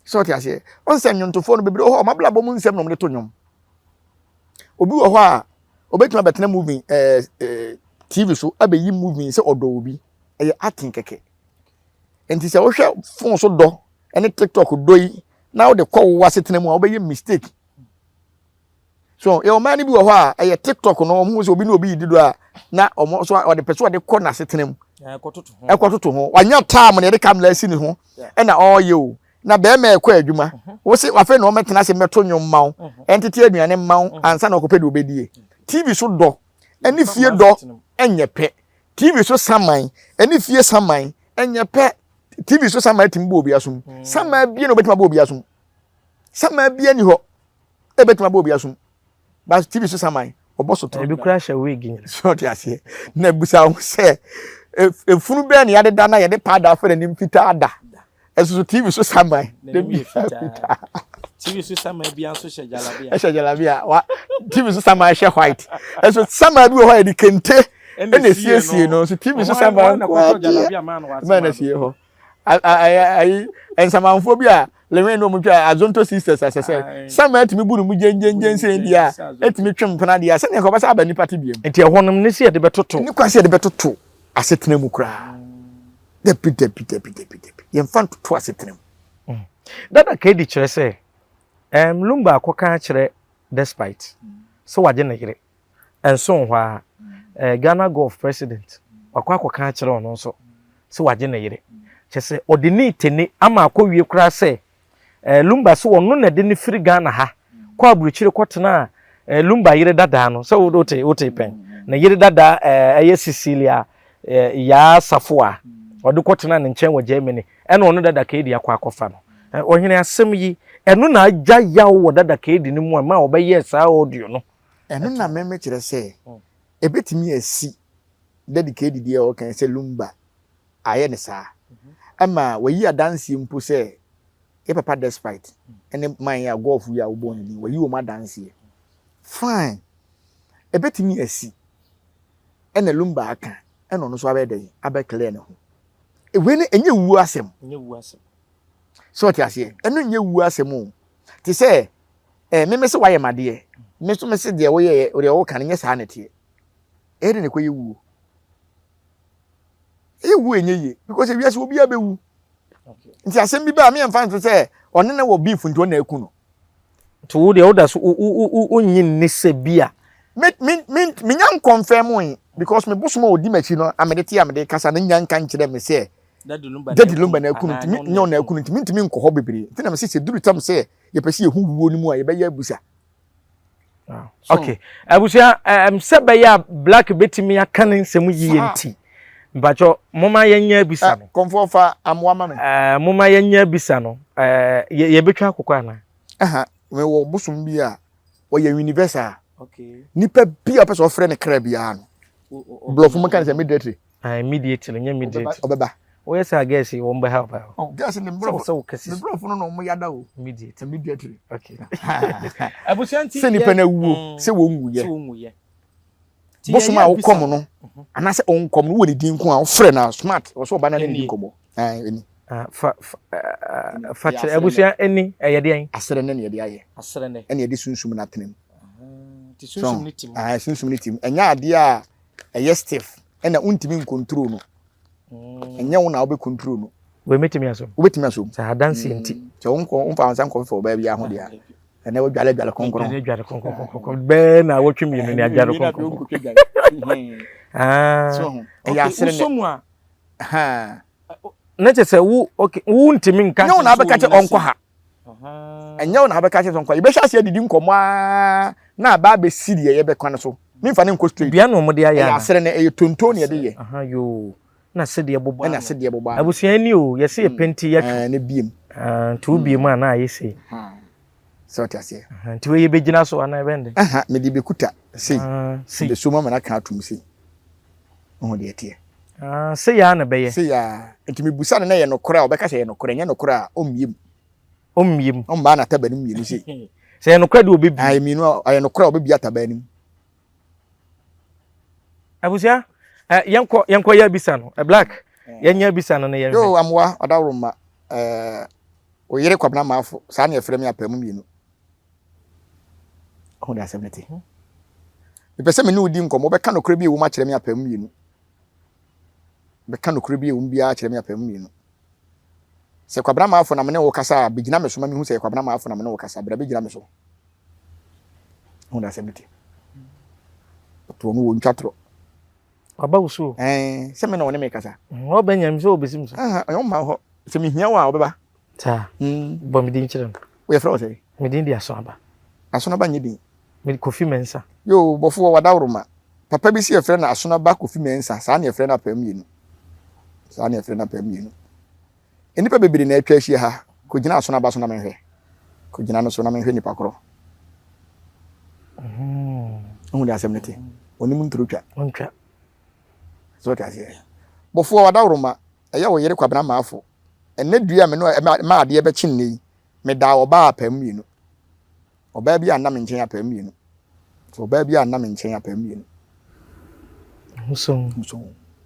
Sɛ ɔte aseɛ, ɔn sɛ nnwontofoɔ no bebree wɔ hɔ, ɔmo abrabɔ mu nsɛm na ɔmo de to nnwom. Obi wɔ hɔ a, obetumi abɛtena movie ɛɛ ɛɛ TV so abɛyi movie sɛ ɔdɔ obi, ɛyɛ acting kɛkɛ. Nti sɛ wohwɛ phone so dɔ ɛne TikTok dɔ yi na wode kɔ wo asetena mu a, wobɛyɛ mistake. So yɛ ɔman no bi wɔ hɔ a ɛyɛ TikTok no, ɔmo hu sɛ obi ne obi yi di do a na ɔmo so ɔde pɛ so ɔde kɔ n'asetena mu. Ɛkɔtoto ho. Wanya time na yɛde camera asi ne ho ɛna ɔreyɛ o. Na bɛrima ɛkɔ adwuma. Wosi afei na ɔmɛtena ase mɛto nnwom ma wo, ɛntete aduane mma wo ansa na ɔkɔpɛ deɛ ɔbɛdie. TV so dɔ ɛne fie dɔ ɛnyɛ pɛ. TV so saman ɛne fie saman ɛnyɛ pɛ. TV so saman tumi bɔ obi asom. Saman bie na obetumi abɔ obi asom. Saman bie ni hɔ ebetumi abɔ obi asom. But TV so saman, ɔbɔ so toro. Ebi koraa hyɛ wig nyina. So ɔte aseɛ. Na busa ho sɛ, efunu bɛn na yɛadeda na yɛde paada afa n'anim fitaa da. Ɛso so TV so saman. N'anim yɛ fitaa. TV so saman bi nso hyɛ jalabia. Ɛhyɛ jalabia. Wa TV so saman hyɛ white. Ɛso saman bi wɔ hɔ a yɛde kente ɛna esiesie no nso TV so saman nko adeɛ. Ma na esie hɔ. Ayi nsamanfoɔ bi a lewin na wɔn twa Azonto sisters asɛ sɛ saman tumi bu ne mu gyengyengyeng sɛ deɛ a etumi twe mpena deɛ a sɛdeɛ nka ɔbɛsa aba nipa te biem. Nti ɛhɔ nom ne sɛ yɛde bɛtoto. Ne kwan sɛ yɛde bɛtoto asetena mu koraa. Dabi, dabi, dabi, dabi, dabi. Yɛmfa ntoto asetena mu. Mm. Dada Kedi kyerɛ sɛ, um, Lumba akɔka akyerɛ Despite sɛ wagye ne yere. Ɛnso hɔ ara, eh, Ghana Golf president wakɔ akɔka akyerɛ ɔno nso sɛ wagye ne yere. Kyerɛ sɛ ɔde ne tene ama akɔwie koraa sɛ Eh, Lumba sɛ ɔno na ɛde no firi Ghana ha kɔ aburokyire kɔtenaa eh, Lumba yere dadaa no sɛ wote wote pɛn ne yere dadaa eh, ɛyɛ Cecilia eh, Yaa Safoa ɔde kɔtenaa ne nkyɛn wɔ Germany ɛna ɔno dada Kedi akɔ akɔfa no eh, ɔhene asɛm yi ɛno na agya yaw wɔ dada Kedi no mu a ma ɔbɛyɛɛ saa audio no. Ɛno na meme kyerɛ sɛ ɛbɛtumi asi Daddy Kedi deɛ ɔka sɛ Lumba ayɛ no saa. Ɛma wayi adanseɛ mpo sɛ yɛ papa Despite ne man yi a golf yi a wobɔɔ ne din, wayi wɔn adanseɛ. Fine. Ɛbɛtumi asi. Ɛna Lumba aka, ɛna ɔno nso abɛyɛ dɛn? Abɛ clear ne ho. Wei no ɛnyɛ wuo asɛm. Ɛnyɛ wuo asɛm. So ɔte aseɛ? Ɛno nyɛ wuo asɛm o. Te sɛ, eh, me me se wayɛ m'adeɛ. Me nso me se deɛ woyɛ, deɛ woka no nyɛ saa na ɛteɛ. Ɛyɛ dɛn na ɛkɔyɛ wuo? Ɛyɛ wu ɛnyɛ yie because ewiase obiara bɛwu. Nti asɛm bi ba a meyɛmfa nto sɛ ɔne ne wɔ beef nti ɔna aku no. Nti wo deɛ woda so wonnye nni sɛ bi a. Me me me menya nkɔnfɛm yi because me bosom a ɔdi m'akyi no a mede te a mede kasa no nya nka nkyerɛ me sɛ Daddy Lumba na aku no nti nyɛ ɔna aku no nti mentumi nkɔ hɔ bebree nti na mese sɛ duru tam sɛ yɛpɛ sɛ yɛhu wuo no mu a yɛbɛyɛ abusa. Ah, okay abusua um, sɛ bɛyɛ a black bɛtumi aka ne nsɛm yie nti mpakyɛ moma yɛnyɛ abisa no kɔmfoɔ fa amoa ma me uh, moma yɛnyɛ abisa no uh, yɛbɛtwa akokɔ anaa aha mewɔ bosom bi a ɔyɛ universal okay. nipa bi a ɔpɛ sɛ ɔfrɛ ne kra biara no borɔfo mu ka ne sɛ immediately Ah, immediately, nyɛ immediately. Ɔbɛba. Woyɛ sɛ girls yi wɔn bɛha ɔbaa. Oh, girls ne mbrɔfo. Sɛ wo kɛse. Ne mbrɔfo no na wɔn yada o. Immediately. Immediately. Okay. Abusua nti. Sɛ nipa na wuo, mm. sɛ wɔn wuyɛ. Sɛ wɔn wuyɛ. Bosom a wokɔm no, mhm. anaasɛ ɔnkɔm no wɔ ne din ko a wofrɛ no smart, wɔ sɛ ɔba na ne di nkɔmmɔ. Ɛni. Ah, fa fa fa kyerɛ abusua ɛni ɛyɛ deɛn? Asrɛ ne na yɛde ayɛ. Asrɛ ne. Ɛna yɛde sunsum no atena mu. Ti sunsum ne tim. Ah, sunsum ne tim. Ɛnyɛ adeɛ a ɛyɛ stiff ɛna wontumi nkontro no mm. ɛnyɛ wo na wobɛkontro no. Wei mɛtumi asom. Wobɛtumi asom. Sɛ adanseɛ nti. Mm. Sɛ wonkɔ womfa wo nsa nkɔfefa ɔbaa biara ho deɛ a ɛnɛ wodwale dwale kronkron. Ɛnɛ dwale kronkron kronkron bɛɛ na awɔtwe mmienu ne adwale kronkron. Ah. Ɛyɛ asere ne. Na kyerɛ sɛ wo okay wo ntumi nka. Nyɛ wo na abɛka kyɛ ɔnkɔ ha. Ɛnyɛ wo na abɛka kyerɛ sɛ nkɔ. Yɛbɛhyɛ aseɛ adidi nkɔmmɔ ara na aba abɛsi deɛ yɛbɛka no so. Memfa no nkɔ straight. Dua na wɔde ayɛ ana? Ɛyɛ asere no, ɛyɛ tonto na yɛde yɛ. Aha yoo. Na sedeɛ bobɔ ano. Ɛna sedeɛ bobɔ ano. Abusua ni o, yɛse yɛ penti yɛtwe. Ɛɛ ne biem. Ah, nti wo biem a na ayɛ sei. Sɛ ɔte aseɛ. Nti wei yɛbɛgyina so anaa ɛbɛn dɛ? Aha, mede bɛkuta sei. Sei. Bɛso mu ama no aka atom sei. Wohu deɛ ɛteɛ. Ah, sei ara na ɛbɛyɛ. Sei ara. Nti mebusa no na ɛyɛ nokorɛ a, ɔbɛka sɛ ɛyɛ nokorɛ. Ɛnyɛ nokorɛ a, ɔmmie mu. Ɔmmie mu. Ɔmmaa n'ataba no mmienu sei. Sɛ ɛyɛ nokorɛ deɛ ɔbɛbie. Ah, mmienu a, ɛyɛ nokorɛ a ɔbɛbie ataba no mu. Abusua, eh, yɛnkɔ yɛnkɔ yɛ abisa no. Eh, Black, yɛnyɛ abisa no na yɛnhwɛ. Yo, amoa, ɔdaworo eh, oyere Kwabena Maafo, saa na yɛfrɛ me apaamu mmienu. Ɔho de asɛm no te. Mepɛ sɛ me ne wo di nkɔmmɔ, wobɛka nokorɛ bi a ɛwɔ mu akyerɛ me apaamu mmienu. Bɛka nokorɛ bi a ɛwɔ mu biara akyerɛ me apaamu mmienu. Sɛ Kwabena Maafo na me ne wo kasa a, bɛgyina me so ma mehu sɛ yɛ Kwabena Maafo na me ne wo kasa. Bra bɛgyina me so. Ɔho de asɛm no te. Ɔtoɔ no wɔ ntwa torɔ. Waba wo so. Ɛɛ, sɛ me na ɔne me kasa. Ɔbɛ nyam sɛ ɔbɛsi me so. Ɛyɛ ɔmma hɔ. Sɛ mehia wo a, ɔbɛba. Saa. Bɔ me din kyerɛ no. Woyɛ frɛ wo sɛ? Me din de Asonaba. Asonaba nyɛ din. Me Kofi Mensah. Yoo, bɔfoɔ wadaworoma. Papa bi si yɛfrɛ no Asonaba Kofi Mensah, saa na yɛfrɛ no apaa mmienu. Saa na yɛfrɛ no apaa mmienu. Nnipa bebree na atwa ahyia ha. Kɔgyina Asonaba so na menhwɛ. Kɔgyina no so na menhwɛ nipa korɔ. Wohu deɛ asɛm no te? Ɔnim ntoro twa. Ɔntwa. So wote aseɛ? Bɔfoɔ wadaworoma, ɛyɛ wo yere Kwabena Maafo. Ɛnnɛ dua a me ne ma adeɛ bɛkye nnɛ yi, medaa ɔbaa apaa mmienu. Ɔbaa bi anna me nkyɛn apaa mmienu. So ɔbaa bi anna me nkyɛn apaa mmienu. Nso. Nso.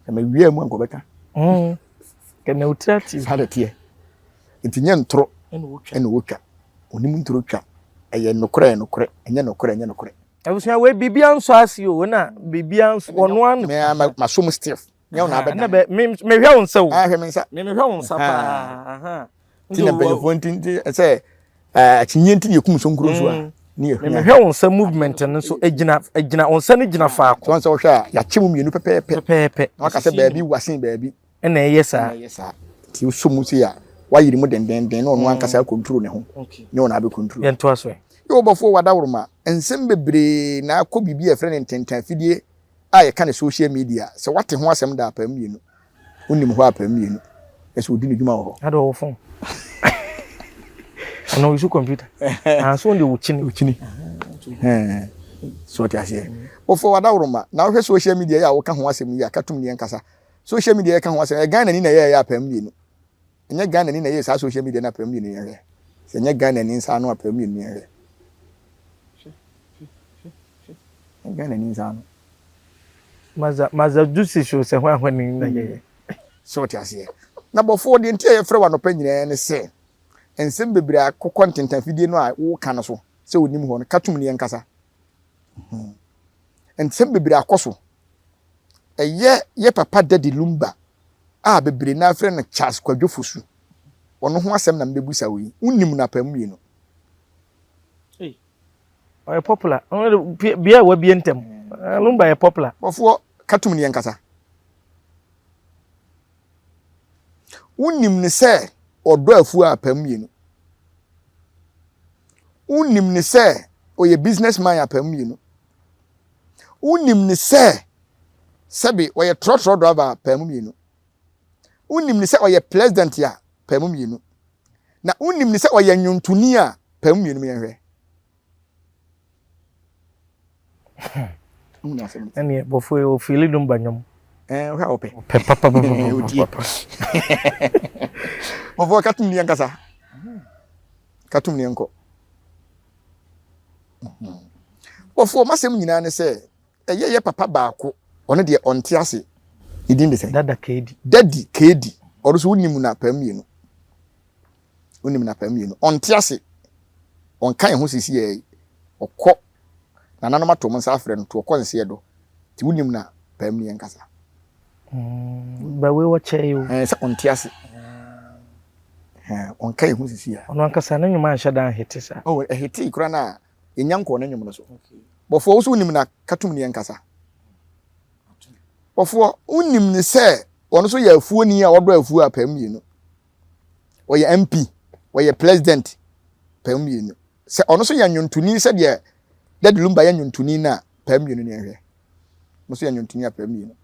Sɛ mewia mu a nkɔbɛka. Mm. Kɛnɛ wotiri ate. Saa na ɛteɛ. Nti nyɛ ntoro ɛna wotwa. Onim ntoro twa. Ɛyɛ nokorɛ ɛyɛ nokorɛ, ɛnyɛ nokorɛ ɛnyɛ nokorɛ. Abusua wei biribiara nsɔ ase o na biribiara nsɔ ɔno ano. Me a ma so mu stiff. Nyɛ wo na abɛda. Na bɛ me mehwɛ wo nsa o. Ah hwɛ me nsa. Me mehwɛ wo nsa paa. Ti na mpanyinfoɔ nti nti sɛ akyinnye nti na yɛkum sonkuro nso a mm. ne yɛ hwɛ. Mehwɛ wo nsa movement no nso egyina egyina wo nsa no gyina faako. Sɛ wɔn sɛ wɔhwɛ a yɛakyɛ mu mmienu pɛpɛɛpɛ. Pɛpɛɛpɛ. Na waka sɛ baabi wasen baabi. Ɛna ɛyɛ saa. Ɛna ɛyɛ saa. Nti wosɔ mu sei a, wayere mu dendenden na ɔno ankasa akontro ne ho. Ne ɔno abɛkontro. Yɛntoa so ɛ. Yɛ ɔbɔfoɔ wadaworoma, nsɛm bebree na akɔ biribi a yɛfrɛ no ntentan afidie a yɛka no social media. Sɛ woate ho asɛm da apaa mmienu, wonim hɔ apaa mmienu. Ɛsɛ ɔdi ne dwuma wɔ hɔ. Ade ɔwɔ phone. Ana ɔyusu computer. Ah, so ɔde ɔkyini. Ɔkyini. So ɔte aseɛ. Bɔfoɔ wadaworoma, na wohwɛ social media yi a woka ho asɛm yi a, ka tom ni ɛnkasa. Social media yɛka ho asɛm, ɛyɛ Ghana ni na ɛyɛɛ apam mmienu. Ɛnyɛ Ghana ni na ɛyɛɛ saa social media no apam mmienu yɛn hwɛ. Sɛ ɛnyɛ Ghana ni nsa ano apam mmienu yɛn hwɛ. Ɛnyɛ Ghana ni nsa ano. Maza maza juicy show sɛ hwan hwan ni na yɛyɛ. Sɛ ɔte aseɛ. Na bɔfoɔ deɛ nti a yɛfrɛ wɔ anɔpa nyinaa ne sɛ nsɛm bebree akokɔ ntentanfidie no a woka no so sɛ onim hɔ no ka tum ne yɛnkasa. Nsɛm bebree akɔ so Ɛyɛ yɛ papa Daddy Lumba a bebree no ara frɛ no Charles Kwadwo Fosu. Ɔno ho asɛm na mebɛbusa wo yi. Wonim no apaamu mmienu? Ei, ɔyɛ popular. Bia a wabie ntɛm. Ah, Lumba yɛ popular. Bɔfoɔ, ka tum ne yɛnkasa. Wonim no sɛ ɔdɔ afuo a apaamu mmienu. Wonim no sɛ ɔyɛ business man apaamu mmienu. Wonim no sɛ sɛbe ɔyɛ trɔtrɔ driver a, paa mu mmienu. Wonim no sɛ ɔyɛ president a, paa mu mmienu. Na wonim no sɛ ɔyɛ nnwontoni a, paa mu mmienu yɛnhwɛ. Ɛneɛ bɔfo yi ofili dum ba nwom. Ɛɛ wohwɛ a wopɛ. Ɔpɛ papapapapapa. Bɔfo katum ni ankasa. Katum ni nkɔ. Wɔfoɔ, m'asɛm nyinaa ne sɛ, ɛyɛ yɛ papa baako, ɔno deɛ ɔnte ase. Ne din de sɛn? Dada Keedi. Daddy Keedi. Ɔno nso wonim no apaa mmienu. Wonim no apaa mmienu. Ɔnte ase. Ɔnka yɛn ho sisi yɛ ɔkɔ. Nananom ato wɔn nsa afrɛ no to ɔkɔ nseɛ do. Nti wonim no apaa mmienu yɛn kasa. Mm, ba wei wɔkyɛ yi o. Ɛɛ sɛ ɔnte ase. Ɛɛ ɔnka yɛn ho sisi a. Ɔno ankasa ne nnwom anhyɛ da anhete saa. Oh, ɛhetee koraa na yɛnya nkɔɔ ne nnwom no so. Bɔfoɔ wo so wonim na katum ne yɛnkasa. Bɔfoɔ wonim ne sɛ ɔno nso yɛ afuoni a ɔdɔ afuo a pɛm mmienu. Ɔyɛ MP, ɔyɛ president pɛm mmienu. Sɛ ɔno nso yɛ nnwontoni sɛdeɛ Daddy Lumba yɛ nnwontoni no a pɛm mmienu ne yɛnhwɛ. Ɔno nso yɛ nnwontoni a pɛm mmienu.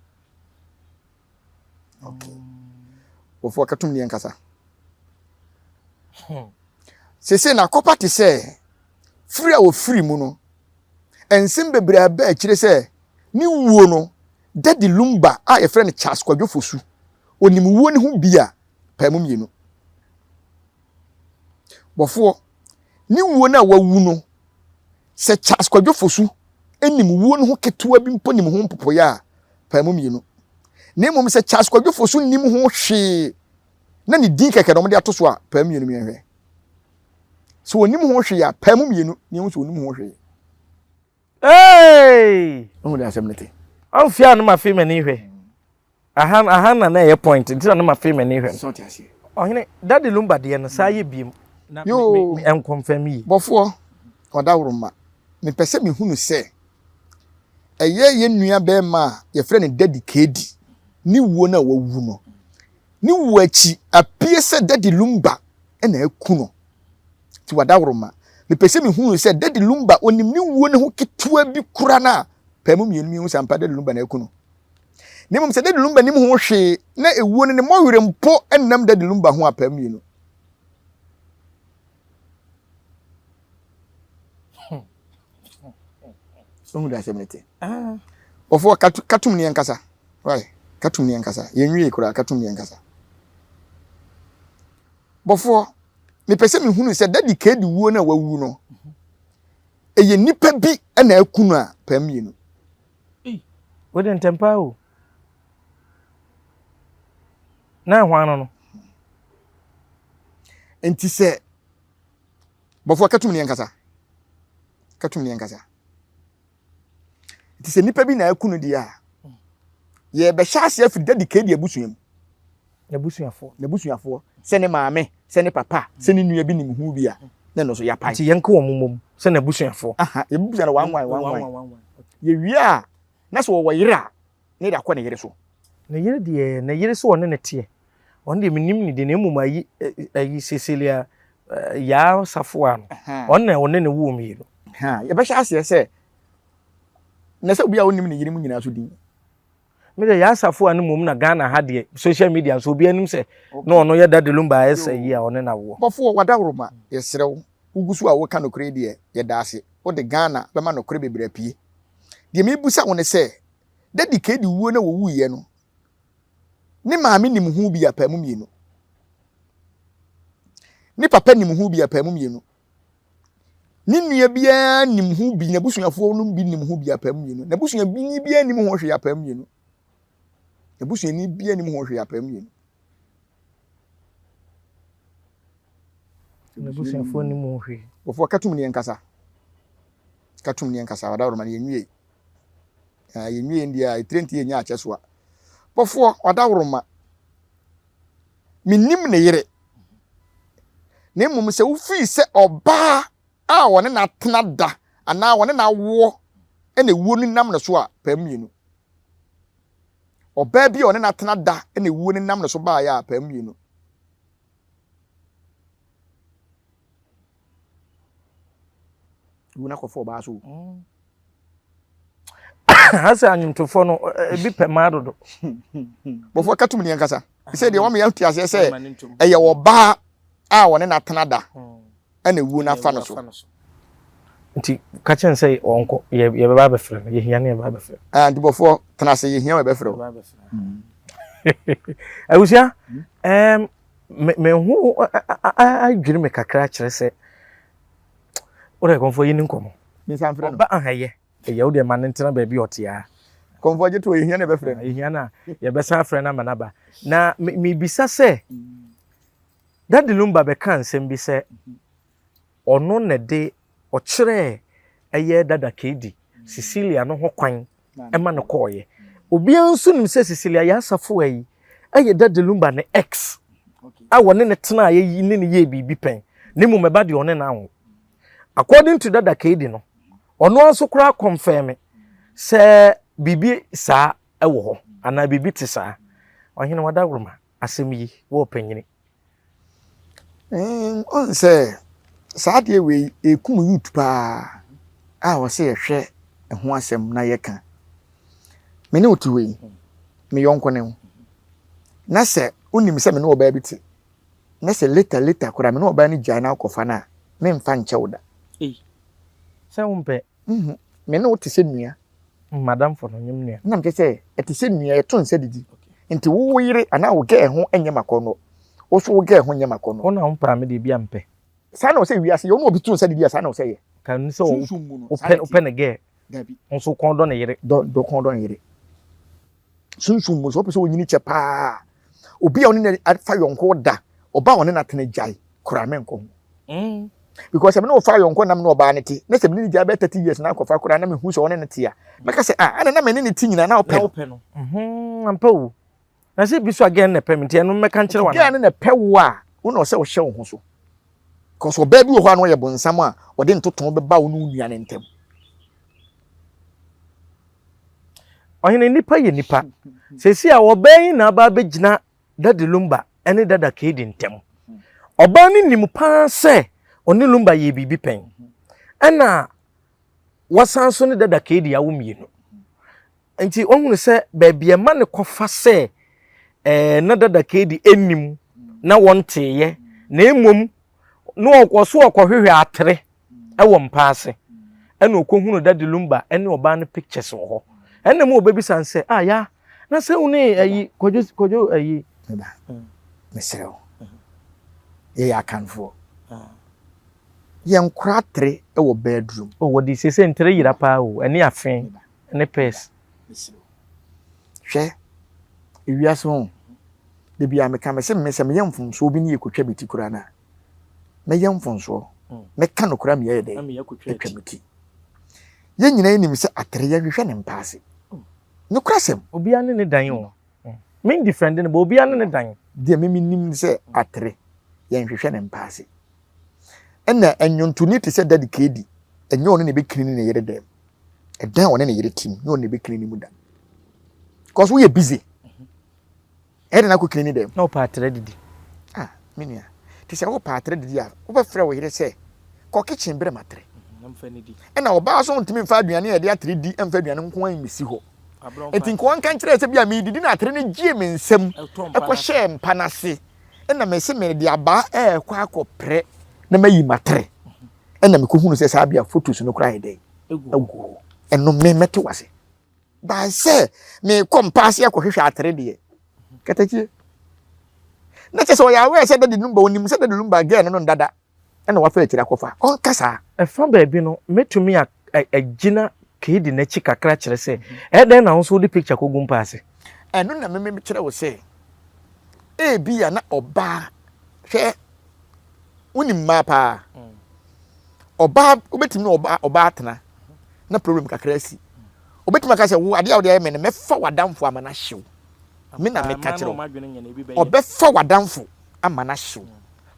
Okay. Wɔfo akatum ne yɛnkasa. Sese na akɔpa te sɛ firi a wɔfiri mu no, nsɛm bebree aba akyire sɛ ne wuo no, Daddy Lumba a yɛfrɛ no Charles Kwadwo Fosu, onim wuo no ho bi a paa mu mmienu. Bɔfoɔ, ne wuo no a wawu no, sɛ Charles Kwadwo Fosu nim wuo no ho ketewa bi mpo nim ho mpopoeɛ a, paa mu mmienu. Na mmom sɛ Charles Kwadwo Fosu nnim ho hwee na ne din kɛkɛ na wɔde ato so a, paa mmienu mmiɛnhwɛ. Sɛ onim ho hwee a, paa mu mmienu na ehu sɛ onim ho hwee. Hey! Wohu de asɛm no te. Ɔmfia no ma fe m'ani hwɛ. Aha aha na na ɛyɛ point nti na na ma fe m'ani hwɛ no. Ɔhene, Daddy Lumba deɛ no saa yɛ biem na me me me ɛnkɔnfɛm yie. Bɔfoɔ, ɔdawuroma, mepɛ sɛ mehunu sɛ ɛyɛ yɛn nua bɛrima a yɛfrɛ no Daddy Kedi ne wuo no a wawu no, ne wuo akyi apue sɛ Daddy Lumba na aku no. Nti wadawuroma, mepɛ sɛ mehunu sɛ Daddy Lumba onim ne wuo no ho ketewa bi kora no a, pɛɛ mu mmienu mmienu sɛ ampa Daddy Lumba na aku no. Na mmom sɛ Daddy Lumba nim ho hwee na ewuo no ne mmɔwerɛ mpo nnam Daddy Lumba ho apaa mmienu. Wohu de asɛm no te. Wɔfoɔ katum ne yɛnkasa. Why? Katum ne yɛnkasa. Yɛnwie koraa katum ne yɛnkasa. Bɔfoɔ, mepɛ sɛ mehunu sɛ Daddy Kedi wuo no a wawu no, ɛyɛ nipa bi na aku no a paa mmienu. Wode ntɛm paa o. Na ɛho ano no. Nti sɛ bɔfoɔ katum ne yɛnkasa. Katum ne yɛnkasa. Nti sɛ nipa bi na aku no deɛ a, yɛbɛhyɛ aseɛ afiri Daddy Kedi abusua mu. N'abusuafoɔ. N'abusuafoɔ. Sɛ ne maame, sɛ ne papa, sɛ ne nua bi nim ho bi a, na ɛno nso yɛapae. Nti yɛnka wɔn mmom sɛ n'abusuafoɔ. Aha, yɛbɛbisa no one one, one one. Yɛwie a, na sɛ ɔwɔ yere a, na yɛde akɔ ne yere so. Ne yere deɛ, ne yere sɛ ɔne no teɛ. Ɔno deɛ mennim ne din, na mmom ayi, ayi Cecilia Yaa Safoa no, ɔno na ɔne no woo mmienu. Yɛbɛhyɛ aseɛ sɛ, na sɛ obi a ɔnnim ne yere mu nyinaa so din. Me deɛ Yaa Safoa no mmom na Ghana ha deɛ social media nso obi anim sɛ na ɔno yɛ Daddy Lumba ayɛ sɛ yi a ɔne na woɔ. Bɔfoɔ wadaworoma yɛsrɛ wo wogu so a woka nokorɛ yi deɛ yɛda ase wode Ghana bɛma nokorɛ bebree apue deɛ mebusa wo ne sɛ Daddy Kedi wuo na wɔwuiɛ no ne maame nim ho bi apaamu mmienu ne papa nim ho bi apaamu mmienu Ne nua biara nim ho bi, n'abusuafoɔ no bi nim ho bi apam mmienu. N'abusuani biara nim ho hwee apam mmienu. N'abusuani biara nim ho hwee apam mmienu. N'abusuafoɔ nim ho hwee. Wɔfoɔ katum ne nkasa. Katum ne nkasa wada woroma no yɛnwie. Yɛnwie deɛ a ɛtire nti yɛnya akyɛ so a. Bɔfoɔ wada woroma. Mennim ne yere. Na mmom sɛ wofii sɛ ɔbaa a wɔne no atena da anaa wɔne no awoɔ na ewuo no nam ne so a, paa mmienu. Ɔbaa bi a ɔne no atena da na ewuo no nam ne so baeɛ a, paa mmienu. Wu no akɔfa ɔbaa so. Mm. Asɛ anwomtofoɔ no ebi pɛ maa dodo. Bɔfoɔ ka tum ne ankasa. Sɛ deɛ wɔn yɛ te aseɛ sɛ ɛyɛ ɔbaa a wɔne no atena da hmm. ɛna ewuo no afa no so. Nti ka kyɛn sɛ ɔnkɔ yɛbɛba abɛfrɛ no yɛhia no yɛbɛba abɛfrɛ. Ah, nti bɔfoɔ tena ase yɛhia wɔ yɛbɛfrɛ wo. Hmm. Abusua, ɛɛm me ho adwiri me kakra kyerɛ sɛ wode kɔmfoɔ yi ne nkɔmmɔ. Mensan frɛ no. Ɔba aha yɛ. Ɛyɛ wo deɛ ma no ntena baabi a ɔte ara. Kɔmfoɔ gye to ɛhia na yɛbɛfrɛ no. Ɛhia no a yɛbɛsan afrɛ no ama no aba. Na mebisa sɛ Daddy Lumba bɛka nsɛm bi sɛ ɔno na ɛde ɔkyerɛɛ ɛyɛ Dada KD, Cecilia no ho kwan ma no kɔɔeɛ. Obiara nso nim sɛ Cecilia Yaa Safoa yi yɛ Daddy Lumba ne ex a wɔne no tenaeɛ ne no yɛɛ biribi pɛn na mmom ɛba deɛ ɔne no anwo. According to Dada KD no, ɔno ara nso koraa kɔnfɛme sɛ biribi saa wɔ hɔ anaa biribi te saa. Ɔhene Wadaworoma, asɛm yi, wo ɔpanyini. Ɔn sɛ saa adeɛ wei ɛkum youth paa a ɔsɛ yɛhwɛ ɛho asɛm na yɛka. Me ne wo te hɔ yi, me yɔnko ne wo. Na sɛ wonim sɛ me ne ɔbaa bi te, na sɛ later later koraa me ne ɔbaa no gyae na wokɔfa no a, memfa nkyɛ wo da. Ei, sɛ wompɛ. Mhm. Me ne wo te sɛ nua. Madamfo no, nyɛ me nua. Na mekyerɛ sɛ, ɛte sɛ nua, yɛto nsa didi. Nti wo wo yere anaa wo girl ho nyɛ m'akɔnnɔ. Wo nso wo girl ho nyɛ m'akɔnnɔ. Wo na wompɛ a, me deɛ bi a mepɛ. Saa na ɔsɛ wiase yɛ, wo ne obi to nsa didi a, saa na ɔsɛ yɛ. Ka no sɛ Sunsum mu no, saa na ɛteɛ. Wopɛ ne girl. Dabi. Wo nso wo kɔn dɔ ne yere. Dɔ, dɔ kɔn dɔ ne yere. Sunsum mu, sɛ wopɛ sɛ wonyini kyɛ paa a, obi a ɔne no afa yɔnko da, ɔba a ɔne no atena gyae koraa menkɔ ho. Mm. Because sɛ me ne ɔfa yɔnko nam ne ɔbaa no te, na sɛ me ne no gyae bɛyɛ 30 years na akɔfa koraa na mehu sɛ ɔne no te a, mɛka sɛ ah, ɛna na me ne no te nyinaa na ɔpɛ no. Mhm, ampa o. Na sɛ bi so a gɛn na ɛpɛ me nti ɛno mɛka nkyerɛ wa. Gɛn no na ɛpɛ wo a, wo na ɔsɛ ɔhyɛ wo ho so. Because ɔbaa bi wɔ hɔ a na ɔyɛ bonsam a ɔde ntoto bɛba wo ne wo nua no ntam. Ɔhene, nnipa yɛ nnipa. Seesei a ɔbaa yi na aba abɛgyina Daddy Lumba ne Dada Kedi ntam. Ɔbaa no nim paa sɛ ɔne Lumba yɛɛ biribi pɛn. Ɛna wasan so ne Dada Kedi awo mmienu. Nti ɔhunu sɛ baabi a ɛma no kɔfa sɛ ɛɛ na Dada Kedi nnim na wɔnteeɛ na mmom na ɔkɔ so ɔkɔhwehwɛ atere wɔ mpa ase. Ɛna ɔkɔhunu Daddy Lumba ɛne ɔbaa no pictures wɔ hɔ. Ɛna mu ɔbɛbisa no sɛ, ah ya, na sɛ wo ne ayi, Kwadwo, Kwadwo ayi. Meba, mesrɛ wo, yɛyɛ Akanfoɔ. Yɛnkora tere wɔ bedroom. Oh, wɔde sese ntere yera paa o, ɛne afe, ɛne pɛs. Mesrɛ wo. Hwɛ, ewiase ho, da biara meka mese me sɛ meyɛ mfomsoɔ bi ne yɛkɔtwa me ti koraa no a, mɛyɛ mfomsoɔ, mɛka nokorɛ ama yɛayɛ dɛn? Atwa me ti. Yɛn nyinaa nim sɛ atere yɛnhwehwɛ ne mpaase. Nokorasɛm. Obiara ne ne dan o. Me ndifɛnde no, but obiara ne ne dan. Deɛ me menim ne sɛ atere yɛnhwehwɛ ne mpaase. Ɛna nnwontoni te sɛ Daddy KD, ɛnyɛ ɔno na ɛbɛkini ne yere dɛm. Ɛdan a ɔne ne yere tim, nyɛ ɔno na ɛbɛkini ne mu da. Because woyɛ busy. Ɛyɛ dɛn na akɔ kini ne dɛm? Na wopɛ atere didi. Ah, me nua. Te sɛ wopɛ atere didi a, wobɛfrɛ wo yere sɛ, kɔ kitchen brɛ me atere. Ɛna ɔbaa nso ntumi mfa aduane a yɛde atere di mfa aduane nko ara mmɛsi hɔ. Enti nka ɔnka nkyerɛ sɛ bi a meredidi na atere no gyee me nsam kɔhyɛɛ mpa no ase. Ɛna mese mede abaa ɛrekɔ akɔprɛ na mayi m'atere. Ɛna mekɔhunu sɛ saa bia photos no koraa yɛ dɛn? Agu hɔ. Ɛno me mɛte wase. By sɛ merekɔ mpa ase akɔhwehwɛ atere deɛ. Katakyie. Na kyɛ sɛ ɔyɛ aware sɛ Daddy Lumba, ɔnim sɛ Daddy Lumba girl no no ndada. Ɛna wafa akyire akɔfa. Ɔnka saa. Ɛfa baabi no, mɛtumi agyina Kaydi no akyi kakra kyerɛ sɛ, ɛyɛ dɛn na wo nso wode picture kɔgu mpa ase? Ɛno na me mekyerɛ wo sɛ, ebia na ɔbaa, hwɛ, wonim mmaa paa. Ɔbaa, wobɛtumi ne ɔbaa, ɔbaa atena na problem kakra asi. Obɛtumi aka sɛ, wo adeɛ a wode ayɛ me no, mɛfa w'adamfo ama no ahye wo. Me na meka kyerɛ wo. Ɔbɛfa w'adamfo ama no ahye wo.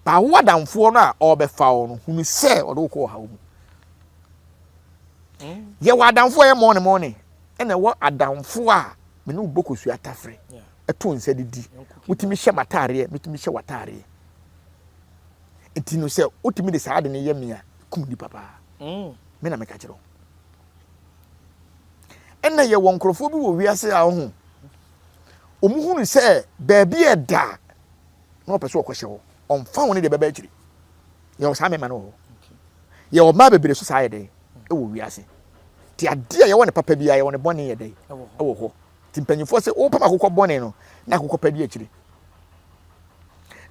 Ba wo adamfoɔ no a ɔrebɛfa wo no, hunu sɛ ɔde wo kɔ ɔhaw mu. Yɛwɔ adamfoɔ a ɛyɛ mɔne mɔne, ɛna ɛwɔ adamfoɔ a me ne wo bɔ kosua tafere, ɛto nsa didi. Wotumi hyɛ m'ataareɛ, metumi hyɛ w'ataareɛ. Nti no sɛ wotumi de saa ade no yɛ me a, kum nipa paa. Mm. Me na meka kyerɛ wo. Ɛna yɛwɔ nkurɔfoɔ bi wɔ wiase a ɔho, wɔn hunu sɛ baabi a ɛda na ɔpɛ sɛ ɔkɔhyɛ hɔ ɔmfa ho ne deɛ ɛbɛba akyiri yɛwɔ saa mmarima no wɔ hɔ yɛwɔ mmaa bebree so saa yɛ dɛn ɛwɔ wiase te adeɛ a yɛwɔ ne papa biara yɛwɔ ne bɔne yɛ dɛn ɛwɔ hɔ nti mpanyinfoɔ sɛ wopam akokɔ bɔne no na akokɔ pa di akyire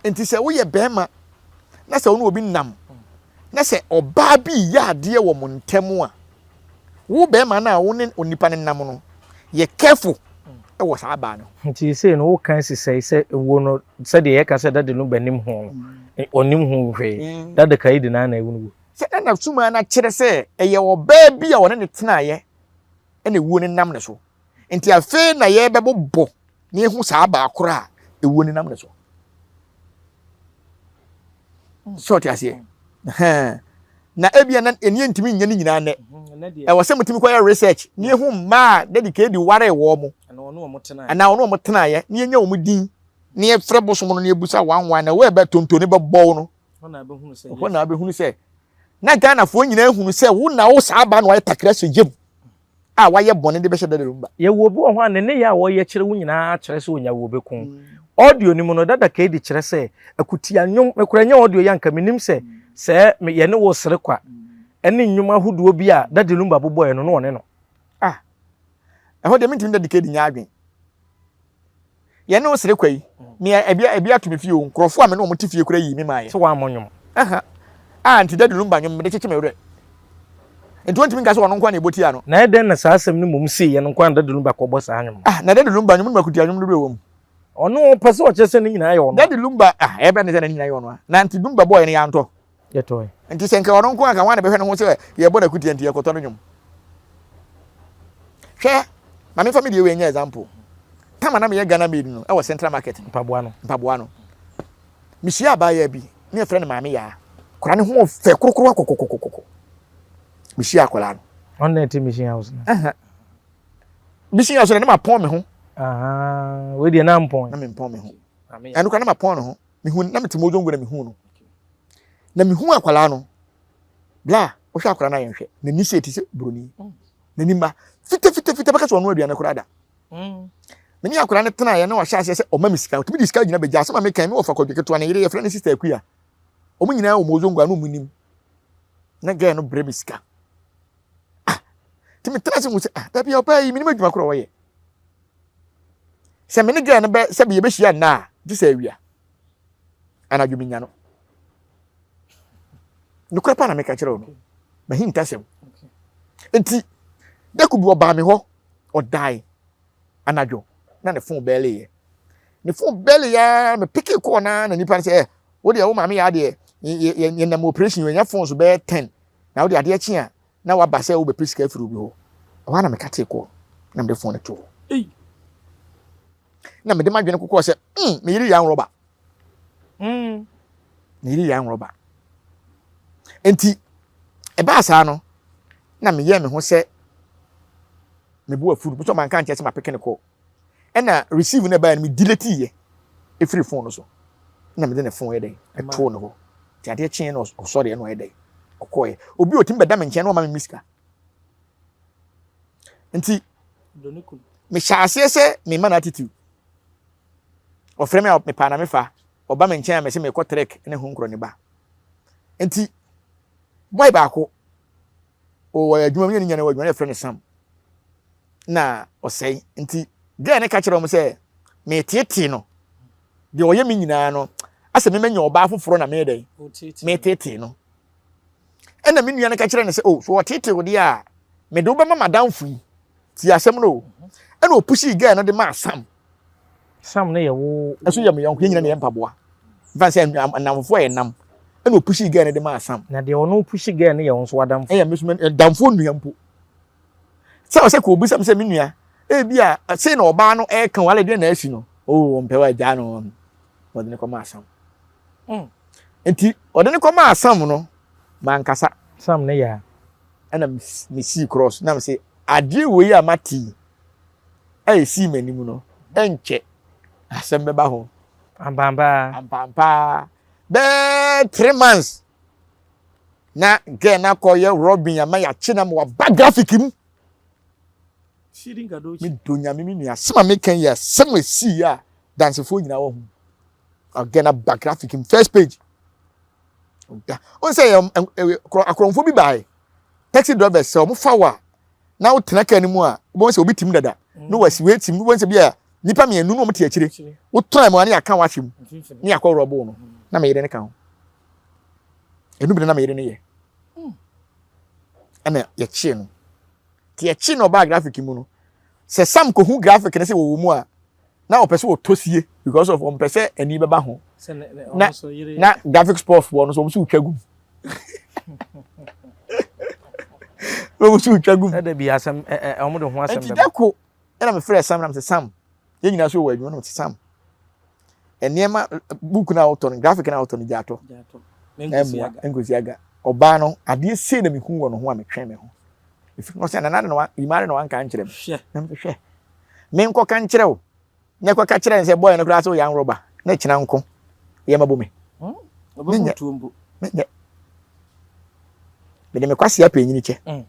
nti sɛ woyɛ bɛrima na sɛ wo ne obi nam na sɛ ɔbaa bi yɛ adeɛ wɔ mo ntam a Wo bɛɛma no a wo ne onipa no nam no, yɛ careful wɔ saa baa no ho. Nti sei no wo ka si sɛe sɛ wo no sɛdeɛ yɛka sɛ dade no bɛnim ho no ɔnim ho hwee dade ka yi de naa na ɛwu no wu. Sɛ na na sumaa no akyerɛ sɛ ɛyɛ ɔbaa bi a ɔne ne tenaeɛ ɛna ewuo no nam ne so nti afei na yɛbɛbobɔ na yɛhu saa baa korɔ a ewuo no nam ne so. Sɛ ɔte aseɛ. Na ebia na ɛni ntumi nyɛ ne nyinaa nnɛ. Mhm, Ɛwɔ sɛ motumi kɔyɛ research na yɛhu mmaa a Daddy Kedi waree wɔn mo. Anaa ɔne wɔn tenaeɛ na yɛnya wɔn din na yɛfrɛ bosom no na yɛbusa one one na wɔɛbɛ tonto ne bɛbɔ wo no. Ɛhɔ na abɛhunu sɛ na Ghanafoɔ nyinaa hunu sɛ wo na wo saa ba na wayɛ takra sɛ yam. a wayɛ bɔne de bɛhyɛ dada mu ba. Yɛwɔ obi wɔ hɔ a ne nneyɛe a ɔyɛ kyerɛ wo nyinaa kyerɛ sɛ onya wo obɛku wo. Audio no mu no, Dada Kaydi kyerɛ sɛ akutia nnwom, me koraa ɛnyɛ audio yi a anka mennim sɛ sɛɛ me yɛne wo resere kwa, ɛne nnwom ahodoɔ bi a Daddy Lumba bobɔeɛ no na ɔne no. Ah, ɛhɔ deɛ mentumi Daddy Kaydi nyɛ adwene. Yɛne wo sere kwa yi, nea ebi ebi ato me fie o, nkurɔfoɔ a me ne wɔn te fie koraa yii me maeɛ. Sɛ woammɔ nnwom. Aha. Ah, nti Daddy Lumba nnwom mede kyekye me werɛ. Nti wontumi nka sɛ ɔno nko ara na ɛbɔ tia no. Na ɛdɛn na saa asɛm no mmom siiɛ no nko ara na Daddy Lumba kɔbɔ saa nnwom no? Ah, na Daddy Lumba nnwom no mu akutia nnwom no bi wɔ mu. Ɔno ɔpɛ sɛ ɔkyerɛ sɛ ne nyinaa yɛ ɔno a. Daddy Lumba, ah, ɛbɛn ne sɛ ne nyinaa yɛ ɔno a. Na nti Lumba bɔɔɛ no yɛantɔ. Yɛtɔe. Nti sɛ nka ɔno nko a nka hwan na bɛhwɛ ne ho sɛ yɛbɔ no akutia nti yɛkɔtɔ no nnwom. Hwɛ, ma memfa me deɛ wei nyɛ example. Tam a na meyɛ Ghana maid no ɛwɔ Central Market no. Mpaboa no. Mpaboa no. Mehyia abaayewa bi, ne yɛfrɛ no Maame Yaa. Akwadaa no ho ɔfɛ korokorowa kɔkɔkɔkɔkɔ. Mehyia akwadaa no. Ɔno na ɛte Mission House no. Ɛhɛn. Mission House no na mapɔn me ho. Wei deɛ na mpɔn. Na mempɔn me ho. Ɛno koraa na mapɔn ne ho. Mehu na mete Mozongo na mehu no. Na mehu akwadaa no. Bla, wohwɛ akwadaa no a yɛnhwɛ. N'ani sɛ ti sɛ buroni. Mm. N'ani ma fitafitafita bɛka sɛ ɔno aduane koraa da. Mm. Me ne akwadaa no tenaeɛ na wahyɛ aseɛ sɛ ɔma me sika. Ɔtumi de sika gyina bɛgya. Asɛm a meka me wɔfa kwadwo ketewa ne yere yɛfrɛ no Sister Akua. Wɔn nyinaa wɔ Mozongo a na wɔn nim. Na gɛɛ no brɛ me sika. Nti metena ase hu sɛ ah dabi ɔbaa yi menim adwuma korɔ ɔyɛ. Sɛ me ne girl no bɛ sɛ yɛbɛhyia nna a gye sɛ awia. Anadwo menya no. Nokorɛ pa na meka kyerɛ wo no. Mahintasɛm. Nti da ko bi ɔbaa me hɔ ɔdae anadwo na ne fon bɛɛleyɛ. Ne fon bɛɛleyɛ ara me peke kɔɔ na na nipa no sɛ eh wo deɛ wo maame yɛ adeɛ yɛnam operation yɛnya fon so bɛyɛ 10 na wo deɛ adeɛ kye a na waba sɛ wobɛpɛ sika afiri obi hɔ. Ɛhɔ ara na mekatee kɔɔ na mede fon no too hɔ. Na mede m'adwene kokɔɔ sɛ, mm, me yere yɛ anrɔba. Me yere yɛ anrɔba. Enti, ɛbaa saa no, na meyɛɛ me ho sɛ me bo afu no. Mesɛ manka nkyerɛ sɛ mapeke ne kɔɔ. Ɛna receive no ɛbaeɛ no, me delete yɛ ɛfiri phone no so. Na mede ne phone yɛ dɛn ɛtoo ne hɔ. Nti adeɛ kyeeɛ na ɔsɔreɛ na ɔyɛ dɛn ɔkɔɔɛ. Obi a ɔtumi bɛda me nkyɛn na ɔma me me sika. Nti mehyɛ aseɛ sɛ mema no attitude. Ɔfrɛ me a mepaa na mefa. Ɔba me nkyɛn a mese mekɔ trek ne ho nkorɔ ne ba. Nti boy baako ɔwɔ adwuma mu ne ne nyane wɔ adwuma no yɛfrɛ no Sam. Na ɔsɛe. Nti girl no ka kyerɛ wɔn sɛ meteetee no. Deɛ ɔyɛ me nyinaa no asɛ me manya ɔbaa foforɔ na meyɛ dɛn meteetee no. Ɛna me nua no ka kyerɛ no sɛ oh so ɔteetee wo deɛ a mede wo bɛma madamfo yi. Tie asɛm no o. Ɛna ɔpushii girl no de maa Sam. Sam no yɛ wo. Ɛso yɛ me yɔnko, yɛn nyinaa na yɛ mpaboa. Mfa sɛ nnamfofoɔ a yɛnam. Ɛna ɔpushii girl no de maa Sam. Na deɛ ɔno pushi girl no yɛ wo nso w'adamfo. Ɛyɛ me nso damfoɔ nua mpo. Sɛ ɔsɛ kɔ obisa me sɛ me nua, ebi a sei na ɔbaa no ɛreka o, alɛ deɛ na asi no. Oh, ɔmpɛ wa agyaa no. Ɔde ne kɔmaa Sam. Nti ɔde ne kɔmaa Sam no, mankasa. Sam ne yɛ a. Ɛna mesii cross na mese adeɛ wei a mate yi a ɛsii m'anim no ɛnkyɛ asɛm bɛba ho. Ampampaa. Ampampaa. Bɛɛ 3 months na girl na akɔyɛ robin ama yɛakye na ma waba graphic mu. Me dɔ nyame me nua asɛm a meka yi asɛm a ɛsii a dansefoɔ nyinaa wɔ ho. Girl na ba graphic mu first page. Da. Ɔn sɛ yɛ akorɔmfoɔ bi bae. Taxi drivers sɛ wɔn fa wo a na wotena kaa no mu a wobɛhu sɛ obi tim dada na wasi wei tim wobɛhu sɛ bi a nipa mmienu na wɔn te akyire wotena mu a ne yɛaka wahyɛ mu ne yɛakɔ rɔbo no na meyere ne ka ho ɛnu bi na meyere ne yɛ ɛna yɛkyee no nti yɛkyee no ɔbaa graphic mu no sɛ Sam kɔhu graphic no sɛ wɔwɔ mu a na ɔpɛ sɛ ɔtɔ sie because of ɔmpɛ sɛ ani bɛba ho na na graphic sports foɔ no so wɔn nso retwa gum wɔn nso retwa gum. Ɛdɛ bi asɛm ɛ ɛ wɔn de ho asɛm bɛba. Nti dako ɛna mi frɛ Sam na mi sɛ Sam yɛn nyinaa so wɔ adwuma na mi sɛ Sam nneɛma book na ɔtɔ no graphic na ɔtɔ no gya atɔ ɛmoa nkosi aga ɔbaa no adeɛ sei na mi hu wɔ ne ho a mi twɛn mi ho efi ɔsɛ nana de na wa imare na wanka nkyerɛ mi na mi sɛ hwɛ. Menkɔka nkyerɛ wo, na ɛkɔka kyerɛ no sɛ bɔyɛ no koraa sɛ woyɛ anworɔba, na kyena nko yɛ mabɔ me. Hmm? Menyɛ. Menyɛ. Mede me kwasea pɛ nyini kyɛ.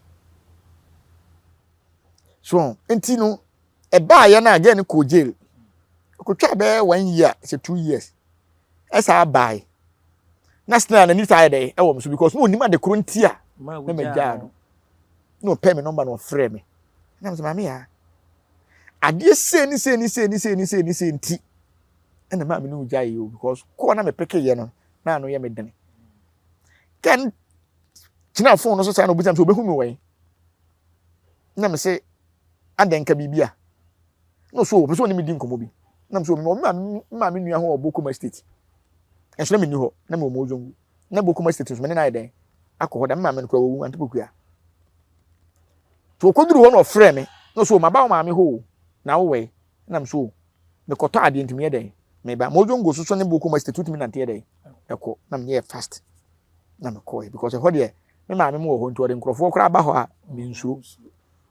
So, nti no, ɛbaayɛ no a gɛɛ no kɔɔ jail. Ɔkɔtwa bɛyɛ one year, sɛ 2 years. Ɛsaa bae. Na still n'ani saa yɛ dɛ ɛwɔ me so because na onim ade koro nti a na magyaa no. Na ɔpɛ me nɔmba na ɔfrɛ me. Na mesɛ maame yaa adeɛ sei ne sei ne sei ne sei ne sei ne sei nti ɛna maame no gya yɛ o because kɔɔ na mepeke yɛ no na ano yɛ me dene. Kɛn gyina phone no so saa na obisa me sɛ obehu me wɔ yi. Na me se adɛn nka biribi a na ɔso ɔpɛ sɛ ɔne me di nkɔmmɔ bi. Na me so me maame maame nua ho wɔ Bokuma State. Ɛnso na me ni hɔ na me wɔ Mozongo. Na Bokuma State nso me ne no ayɛ dɛn akɔ hɔ da me maame no kura wɔwu ante pokua. Nti ɔkɔduru hɔ na ɔfrɛ me na ɔsɛ o maba wo maame hɔ o na wowɔ yi na me so o mekɔtɔ adeɛ nti meyɛ dɛn meba Mozongo so so ne Bokuma State wotumi nante yɛ dɛn ɛkɔ na menyɛ fast na mekɔɛ because ɛhɔ deɛ me maame mu wɔ hɔ nti ɔde nkurɔfoɔ koraa ba hɔ a mensuro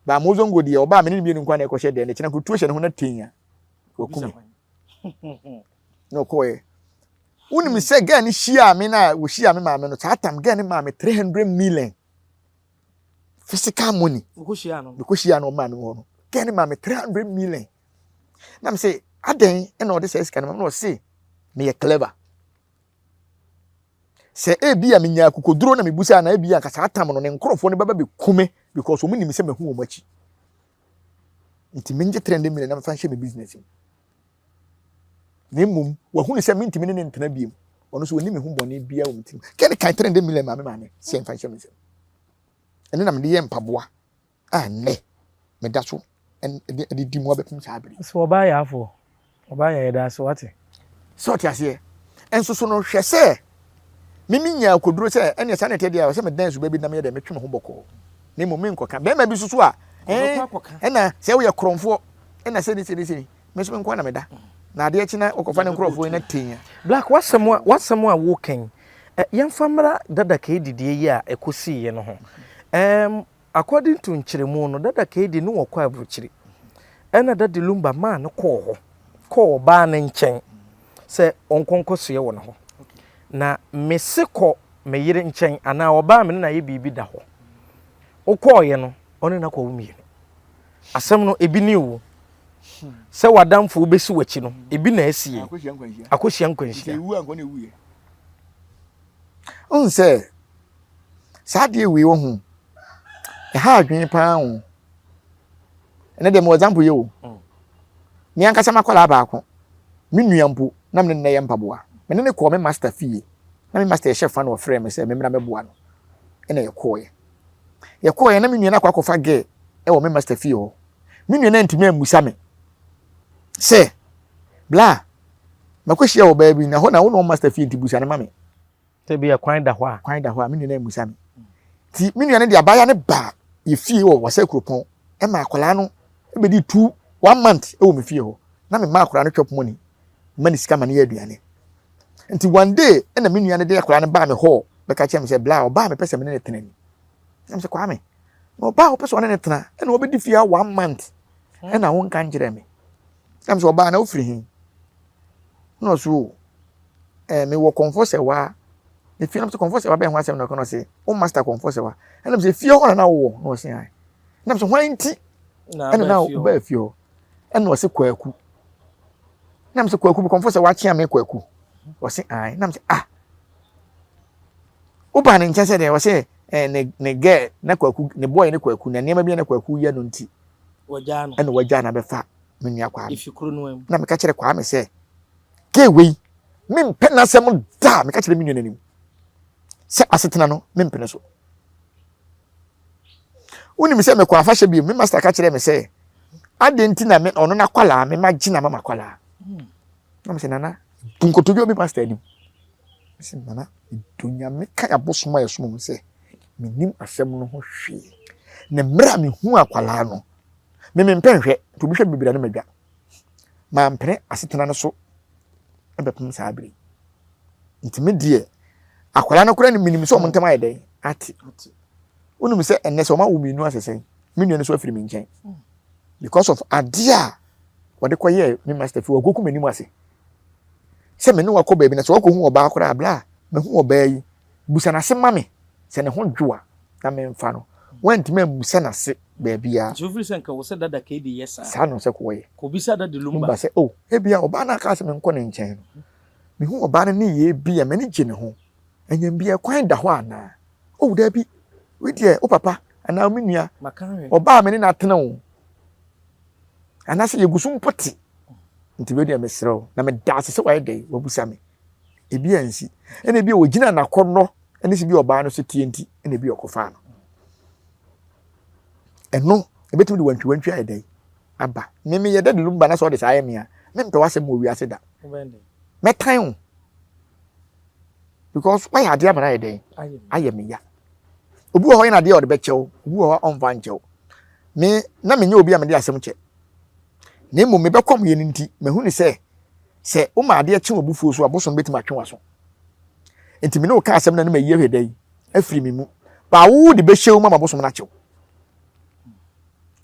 ba Mozongo deɛ ɔbaa me ne ne mmienu nkwa na ɛkɔhyɛ dɛn ne kyena kutuo hyɛ ne ho na ten a waku me na ɔkɔɛ wonim sɛ girl no hyiaa me na wɔhyiaa me maame no saa tam girl no maa me 300 million physical money mekɔhyia no mekɔhyia no ɔmaa me hɔ no girl no maa me 300 million na me sɛ adɛn ɛna ɔde saa sika no ma na ɔse meyɛ clever sɛ ebi a menya akokoduro na mebusa na ebi a nka saa tam no ne nkurɔfoɔ no bɛba bɛku me. Because wɔn nim sɛ mahu wɔn akyi. Nti mengye 300 million na mefa nhyɛ me business mu. Na mmom wahunu sɛ mentumi ne ne ntena biem. Ɔno nso ɔni me ho bɔne biara wɔ me tirim. Kɛne kan 300 million maame maame sɛ mfa nhyɛ me nsam. Ɛno na mede yɛ mpaboa a nnɛ meda so de di mu abɛpem saa bere. So ɔbaa yɛ afoɔ? Ɔbaa yɛ yɛda ase wate. Sɛ ɔte aseɛ. Nso so no hwɛ sɛ me me nya akoduro sɛ ɛneɛ saa na ɛteɛ deɛ a sɛ medan suba bi na meyɛ dɛ metwe me ho bɔkɔɔ na mmom menkɔka bɛrima bi soso a ɛɛ ɛna sɛ woyɛ korɔmfoɔ ɛna sɛni sɛni sɛni me nso me nko na meda na adeɛ kye na wɔkɔfa ne nkurɔfoɔ yi na tee a. Black w'asɛm a w'asɛm a woka yi yɛmfa mmra dada kɛɛdidie yi a ɛkɔsiiɛ no ho ɛɛm According to nkyerɛmu no, Dada KD ne wɔkɔ aburokyiri. Ɛna Daddy Lumba maa no kɔɔ hɔ, kɔɔ ɔbaa no nkyɛn sɛ ɔnkɔ nkɔsoɛ wɔ ne hɔ. Na mese kɔ me yere nkyɛn anaa ɔbaa me ne no ayɛ biribi da hɔ. Wokɔɔeɛ no, ɔne no akɔwo mmienu. Asɛm no, ebi ne o. Sɛ w'adamfo wobɛsi w'akyi no, ebi na asie. Akɔhyia nkwanhyia. Wohu sɛ saa adeɛ wei wɔ ho ɛha adwene paa o ɛnɛ deɛ mewɔ example yɛ o mm. me ankasa makɔlaa baako me nua mpo na mene nnɛ yɛ mpaboa mene ne kɔɔ me master fie na me master yɛhyɛ fa na ɔfrɛ me sɛ memmra mɛboa no ɛna yɛkɔɔyɛ yɛkɔɔyɛ na me nua no akɔ akɔfa gɛ ɛwɔ me master fie hɔ me nua no antumi ammusa me sɛ bla makɔhyia wɔ baabi na hɔ na wo na wo master fie nti busa no ma me Sɛ bi a kwan da hɔ a. Kwan da hɔ a, me nua no ammisa me. Nti me nua no de abaayewa no baa yɛ fie wɔ Wasa Kuropɔn ma akwadaa no bɛdi two, one month wɔ me fie hɔ. Na me ma akwadaa no chop money, ma ne sika ma no yɛ aduane. Nti one day ɛna me nua no de akwadaa no baa me hɔ bɛka kyerɛ me sɛ bla ɔbaa mepɛ sɛ me ne no tena ni. Na me sɛ Kwame, na ɔbaa a wopɛ sɛ ɔne ne tena ɛna ɔbɛdi fie ha one month ɛna wonka nkyerɛ me. Na me sɛ ɔbaa na wofiri he? Na ɔso o eh, mewɔ kɔmfɔ sɛ wa ne fie na sɛ kɔmfɔ sɛ wa bɛn ho asɛm na ɔka no ɔse wo master kɔmfɔ sɛ wa ɛna sɛ fie hɔ na na wowɔ na ɔse ae na sɛ hwan nti ɛna na wobaa fie hɔ ɛna ɔse kwaku na sɛ kwaku kɔmfɔ sɛ wakyea me kwaku ɔse ae na sɛ ah wobaa ne nkyɛn sɛ deɛ ɔse eh, ne ne girl na kwaku ne boy ne kwaku na nneɛma bi na kwaku yɛ no nti ɛna wagyaa no abɛfa me nua Kwame. Na meka kyerɛ Kwame sɛ, gay wei, mempɛ n'asɛm da. Meka kyerɛ me nua n'anim sɛ asetena no mempene so. Wonim sɛ mekɔ afahyɛ bio, me master ka kyerɛ me sɛ, adɛn nti na me ɔno n'akwalaa me ma gyina ma m'akwalaa. Hmm. Na mesɛ nana, bu nkotodwe me master anim. Mesɛ nana, medɔ nyame ka abosom a yɛsom mu sɛ menim asɛm no ho hwee. Na mmerɛ a mehu akwalaa no, Me mempɛ nhwɛ, nti obi hwɛ me bebree a na madwa. Mampene asetena no so bɛpem saa bere yi. Nti me deɛ, akwadaa no koraa no menim sɛ wɔn ntam ayɛ dɛn ate. Wonim sɛ ɛnnɛ sɛ wɔn awo mmienu asɛ sɛn, me nua no so afiri me nkyɛn. Because of adeɛ a wɔde kɔyɛɛ me master fi wɔkɔku m'anim ase. Sɛ me ne wakɔ baabi na sɛ wakɔhu ɔbaa koraa abla a mahu ɔbaa yi, busa n'ase ma me sɛ ne ho dwo a na memfa no. Woantumi ammusa n'ase baabiara. Nti wofiri sɛ nka wɔ sɛ Dada KD yɛ saa? Saa na ɔsɛ kɔyɛ. Kɔbisa Daddy Lumba. Lumba sɛ, oh, ebia ɔbaa no aka sɛ menkɔ ne nkyɛn no, mehu ɔbaa no nneyɛɛ bi a m'ani gye ne ho. Anyam bi a kwan da hɔ anaa? Oh, daabi. Wei deɛ, wo papa anaa me nua, ɔbaa a me ne no atena o, anaasɛ yɛgu so mpo te. Nti wei deɛ mesrɛ wo, na meda ase sɛ wayɛ dɛn, wabusa me. Ebi ansi. Ɛna ebi a wɔgyina n'akɔnnɔ ne sɛ bi ɔbaa no so teɛ nti, ɛna ebi ɔkɔfaa no. Ɛno, ebetumi de wantwiwantwi ayɛ dɛn aba. Me meyɛ dɛ de lumba na sɛ ɔde saa yɛ me a, mempɛ w'asɛm wɔ wiase da. Mɛtan wo. Because wayɛ adeɛ ama no ayɛ dɛn? Ayɛ me ya. Obi wɔ hɔ yɛ n'adeɛ a ɔde bɛkyɛ wo, obi wɔ hɔ a ɔmfa nkyɛ wo. Me, na menyɛ obi a mede asɛm kyɛ. Na mmom mebɛkɔm yɛ no nti, mahu ne sɛ, sɛ woma adeɛ kye w'abufuo so a, bosom bɛtumi atwe w'aso. Nti me ne wo ka asɛm na ne mayi ahwɛ da yi afiri me mu. Baa wo de bɛhyɛ wo mu ama bosom no akyew.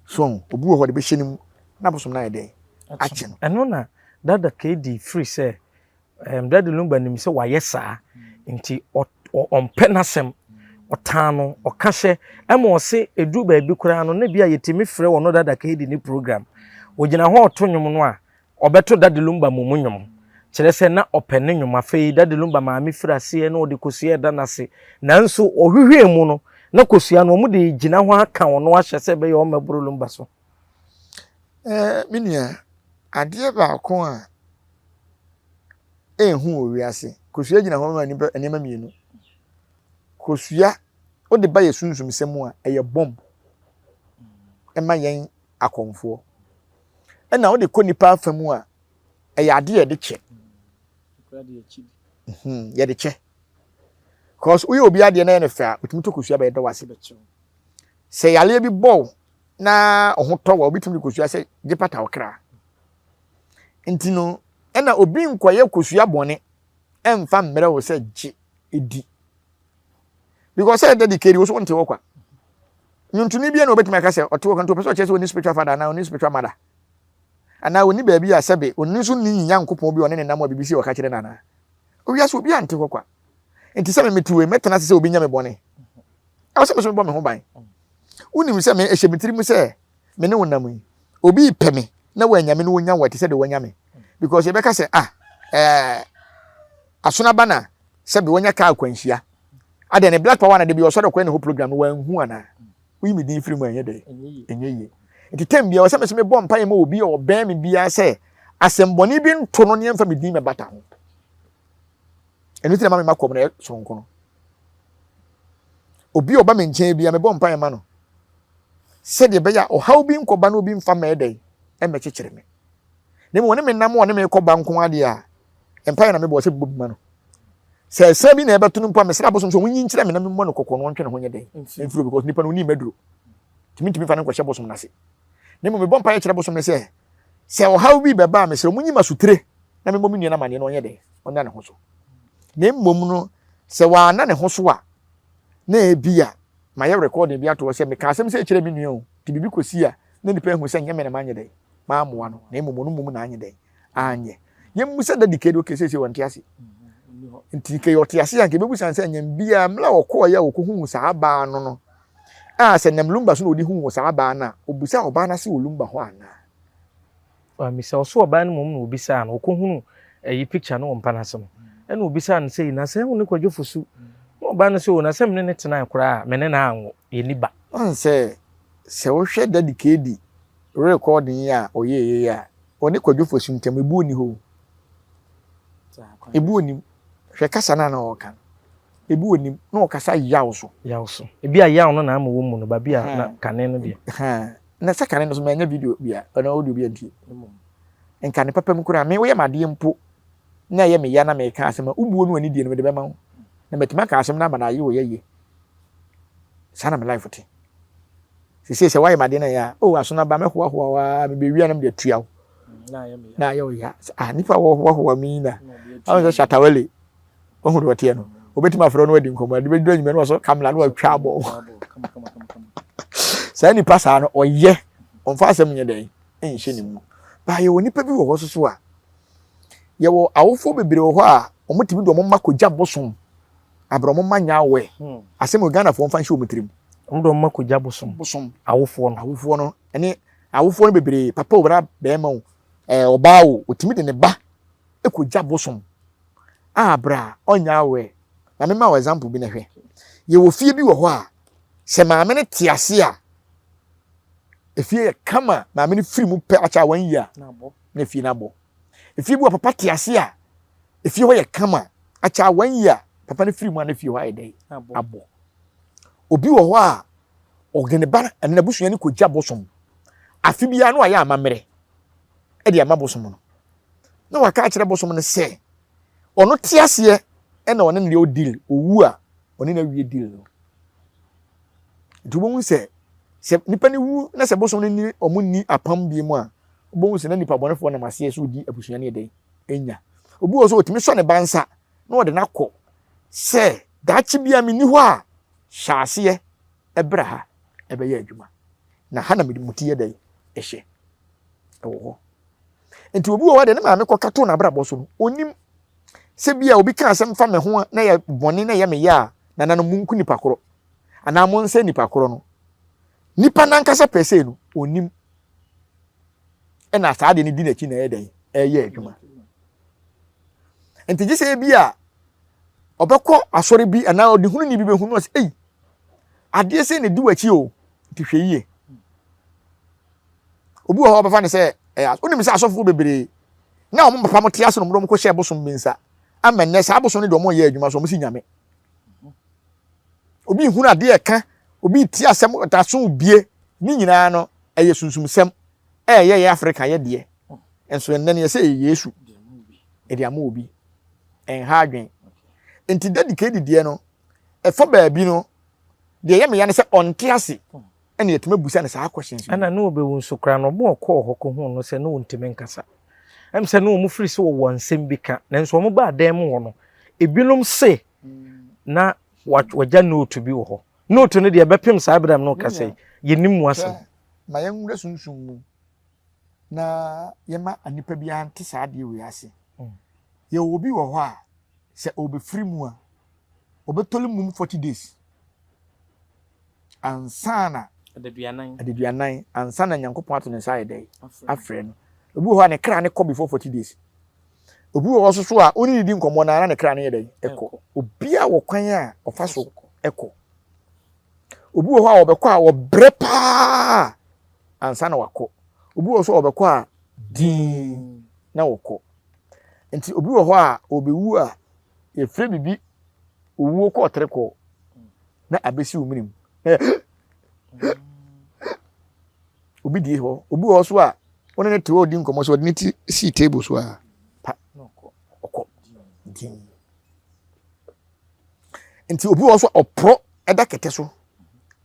So obi wɔ hɔ de bɛhyɛ no mu na bosom no ayɛ dɛn akye no. Ɛno na Dada KD firi sɛ um, Daddy Lumba nim sɛ wayɛ saa nti ɔmpɛ n'asɛm ɔtan no ɔka hyɛ ɛma ɔse ɛduru baabi koraa no na bi a yɛtumi frɛ ɔno Dada KD ne program ɔgyina hɔ ɔto nnwom no a Ɔbɛto Daddy Lumba mmom nnwom, kyerɛ sɛ na ɔpɛ ne nnwom. Afei Daddy Lumba maame firi aseɛ na ɔde kosua reda no ase. Nanso ɔhwehwɛɛ mu no, Na kosua no wɔn de gyina hɔ aka wɔn ahyɛ sɛ ɛbɛyɛ wɔn mɛboro Lumba so. Ɛɛ me nua, adeɛ baako a ɛnhu wɔ wiase, kosua gyina hɔ ma nnipa nneɛma mmienu. Kosua, wode ba yɛ sunsumsɛm mu a, ɛyɛ bomb ɛma yɛn akɔmfoɔ. Ɛna wode kɔ nipa afa mu a, ɛyɛ adeɛ a yɛde kyɛ. Mhm, yɛde kyɛ. Cause woyɛ obi adeɛ na yɛ no fɛ a, otumi tɔ kosua bɛyɛ dɔ wase. Sɛ yareɛ bi bɔ wo na ɔho tɔ wa, obi tumi de kosua sɛ gye pata wo kra. Nti no, ɛna obi nkɔyɛ kosua bɔne ɛmfa mmerɛ wo sɛ gye di. Because sɛ ɛda di keri wo so wonte hɔ kwa. Nwontoni bi na obetumi aka sɛ ɔte hɔ kwa nti ɔpɛ sɛ ɔkyerɛ sɛ ɔni spiritual father anaa ɔni spiritual mother. Anaa ɔni baabi a sɛbe ɔni nso nni ne Nyankopɔn bi a ɔne ne nam a biribi si a ɔka kyerɛ no anaa. Owiase obi ante hɔ kwa. Nti sɛ me mete wei mɛtena ase sɛ obi nyɛ me bɔne. Ɛwɔ sɛ me so mebɔ me ho ban. Wonim sɛ me ɛhyɛ me tirim sɛ me ne wo nam yi obi repɛ me na wanya me na wɔnya wo ɛte sɛ deɛ wanya me because yɛbɛka sɛ ah ɛɛ asono aba na sɛbi wɔnya kaa akwanhyia adɛn ne black power na de bi ɔsɔre ɔkɔɛ ne ho program no wanhu anaa woyi me din firi mu a ɛnyɛ dɛ ɛnyɛ yie nti tɛm bia ɔsɛ me so mebɔ mpaeɛ ma obi a ɔbɛn me biara sɛ asɛmbɔne bi nto no ne ɛmfa me din mɛbata ho ɛno ti na ma me ma kɔm na ɛyɛ soronko no obi a ɔba me nkyɛn bia mebɔ mpaeɛ ma no sɛdeɛ ɛbɛyɛ a ɔhaw bi nkɔba na obi mfa mɛyɛ dɛn ɛmmɛkyekyere me na mmom ɔne me nam ɔne me kɔba nko adeɛ a mpaeɛ na mebɔ sɛ bɔ bi ma no sɛ ɛsɛ bi na ɛbɛto no mpo a mesrɛ abosom sɛ ɔnyi nkyerɛ me na memmɔ no kɔkɔ no ɔntwe ne ho nyɛ dɛn mfiri because nipa no ɔni maduro tumi ntumi fa no nkɔhyɛ bosom no ase na mmom mebɔ mpaeɛ kyerɛ bosom no sɛ sɛ ɔhaw bi bɛba a mesrɛ ɔmonyi ma sotire na memmɔ me nua no amaneɛ na ɔnyɛ dɛn ɔnna ne ho so na mmom no sɛ wɔanna ne ho so a na ebi a mayɛ recording bi ato hɔ sɛ meka asɛm sɛ kyerɛ me nua o nti biribi kɔsi a na nipa ahu sɛ nyɛ me na manyɛ dɛn mammoa no na mmom ɔno mmom na anyɛ dɛn anyɛ yɛmmu sɛ dadi kedi oke sɛsɛ wɔnte ase nti kɛ ɔte ase a nka ɛbɛbu san sɛ nyɛ bia mmerɛ a ɔkɔɔyɛ a ɔkɔhuu saa baa no no a sɛ nam lumba so na ɔde huu saa baa no a ɔbusa ɔbaa no ase wɔ lumba hɔ anaa. Wammisa, ɔso ɔbaa no mmom na ɔbisaa no, ɔkɔhunu ɛyi picture no wɔ mpa no ase no, ɛna ɔbisaa no sɛ, na sɛ wo ne Kwadwo Fosu? Na ɔbaa no sɛ, o na sɛ me ne no tenae koraa a, me ne no anwo, yɛnni ba. Woahu sɛ, sɛ wohwɛ Daddy KD recording yi a ɔyɛeɛ yi a, ɔne Kwadwo Fosu ntam, ebuo nni hɔ o. Ebuo nnim. Hwɛ kasa no a na ɔreka no. Ebuo nnim. Na ɔkasa yaw so. Yaw so. Ebi a yaw no na ama wɔmmu no, ba bi a na kane no deɛ. Na sɛ kane no so manya video bi a ɔno audio bi antie. Nka ne papa mu koraa me woyɛ m'adeɛ mpo na ɛyɛ me ya na meka asɛm a wobuo no anidie no mede bɛma wo na matumi aka asɛm no ama no ayɛ wɔ yɛyie. Saa na me life te. Sese sɛ woayɛ m'adeɛ no ɛyɛ a oh aso no aba mɛhoahoa wo ara mebɛwia na mede atua wo na ayɛ wo ya. Ah nipa wɔhoahoa me yi na ahụ sɛ Shatawale wahu deɛ ɔteɛ no obɛtumi afrɛ no adi nkɔmmɔ ade bɛduru anwummerɛ no wɔsɔ kamera no watwa abɔ saa nipa saa no ɔyɛ ɔmfa asɛm nyɛ dɛn nhyɛ ne mu baa yɛwɔ nipa bi wɔ hɔ soso a yɛwɔ awofoɔ bebree wɔ hɔ a wɔtumi de wɔn mma kɔgya bosom abrɛ wɔn mma nyɛ awɛ hmm. asɛm wɔ Ghanafoɔ mfa nhyɛ wɔn tirim wɔn de wɔn mma kɔgya bosom bosom awofoɔ no awofoɔ no ɛne awofoɔ no bebree papa o bra bɛrima o ɛɛ ɔbaa o otumi de ne ba kɔgya bosom a bra ɔnyɛ aware. Na mema wo example bi na hwɛ. Yɛwɔ fie bi wɔ hɔ a, sɛ maame no te ase a, efie yɛ kama, maame no firi mu pɛ akyɛ a wɔn yi a, na efie no abɔ. Efie bi wɔ papa te ase a, efie hɔ yɛ kama, akyɛ a wɔn yi a, papa no firi mu a na efie hɔ ayɛ dɛ abɔ. Obi wɔ hɔ a, ɔde ne ba ne n'abusua no kɔgya bosom. Afe biara no ayɛ amammerɛ de ama bosom no. na waka akyerɛ bosom no sɛ ɔno te aseɛ ɛna ɔne no deɛ deal owu a ɔne no awie deal no nti wobɛhu sɛ sɛ nipa no wu na sɛ bosom no ni ɔmo ni apam bi mu a wobɛhu sɛ na nipa bɔnefoɔ nam aseɛ so di abusua no yɛ dɛn enya obi wɔ so otumi sɔ ne ba nsa na ɔde no akɔ sɛ daakye bi a menni hɔ a hyɛ aseɛ ɛbrɛ ha ɛbɛyɛ adwuma na ha na mede mu ti yɛ dɛn ɛhyɛ ɛwɔ hɔ Nti obi wɔ hɔ de ne maame kɔka too n'abrabɔ so no, onim sɛ bi a obi ka asɛm fa me ho a na yɛ bɔne na ɛyɛ me yɛ a, nananom munku nipa korɔ anaa monsɛ nipa korɔ no. Nipa nankasa pɛ sɛ no, onim. Ɛna saa adeɛ no di n'akyi na ɛyɛ dɛn? Ɛyɛ adwuma. Nti gye sɛ ebi a ɔbɛkɔ asɔre bi anaa ɔdehununi bi bɛhu no ɔsɛ, ei, Adeɛ sei na ɛdi w'akyi o, nti hwɛ yie. Obi wɔ hɔ a ɔbɛfa no sɛ ɛyɛ wonim sɛ asɔfoɔ bebree na wɔn papa mo te ase na wɔn de wɔn kɔhyɛ bosom bi nsa ama nnɛ saa bosom no deɛ wɔn yɛ adwuma so wɔn si nyame. Obi hunu adeɛ ɛka, obi ti asɛm daso bie ne nyinaa no ɛyɛ sunsumsɛm ɛyɛ yɛ Afrika yɛ deɛ nso ɛnnɛ no yɛsɛ ɛyɛ Yesu ɛde ama obi ɛnha adwen nti dadi kedi deɛ no ɛfa baabi no deɛ ɛyɛ me ya ne sɛ ɔnte ase ɛna yɛtumi abusa no saa questions yi. Ɛna ne ɔbɛwu nso koraa no ɔmo ɔkɔɔ hɔ kɔhuu no sɛ ne ɔntumi nkasa. Ɛm sɛ ne ɔmo firi sɛ wɔwɔ nsɛm bi ka nanso ɔmo baa dan mu hɔ no ebinom se na wagya note bi wɔ hɔ. Note no deɛ ɛbɛpem saa berɛ a me ne wo kasa yi yɛnnim mu asɛm. Hwɛ, ma yɛnwura sunsum mu na yɛma nnipa biara nte saa adeɛ wei ase. Yɛwɔ obi wɔ hɔ a sɛ ɔbɛfiri mu a ɔbɛtɔli mum 40 days ansa na adaduanan ansa na Nyankopɔn ato ne nsa ayɛ dɛ afrɛ no. Obi wɔ hɔ a ne kra ne kɔ before 40 days. Obi wɔ hɔ nso so a ɔne ne di nkɔmmɔ na na ne kra no yɛ dɛ ɛkɔ. Obiara wɔ kwan a ɔfa so ɛkɔ. Obi wɔ hɔ a ɔbɛkɔ a ɔbrɛ paa ansa na wakɔ. Obi wɔ hɔ nso a ɔbɛkɔ a dinn na ɔkɔ. Nti obi wɔ hɔ a ɔbɛwu a yɛfrɛ biribi owuo kɔ ɔtere kɔ na abɛsi wo menem obi die hɔ obi wɔ hɔ so a wo ne ne te hɔ ɔdi nkɔmmɔ so ɔde ne ti sii table so a pa ɔkɔ din nti obi wɔ hɔ so a ɔporɔ ɛda kɛtɛ so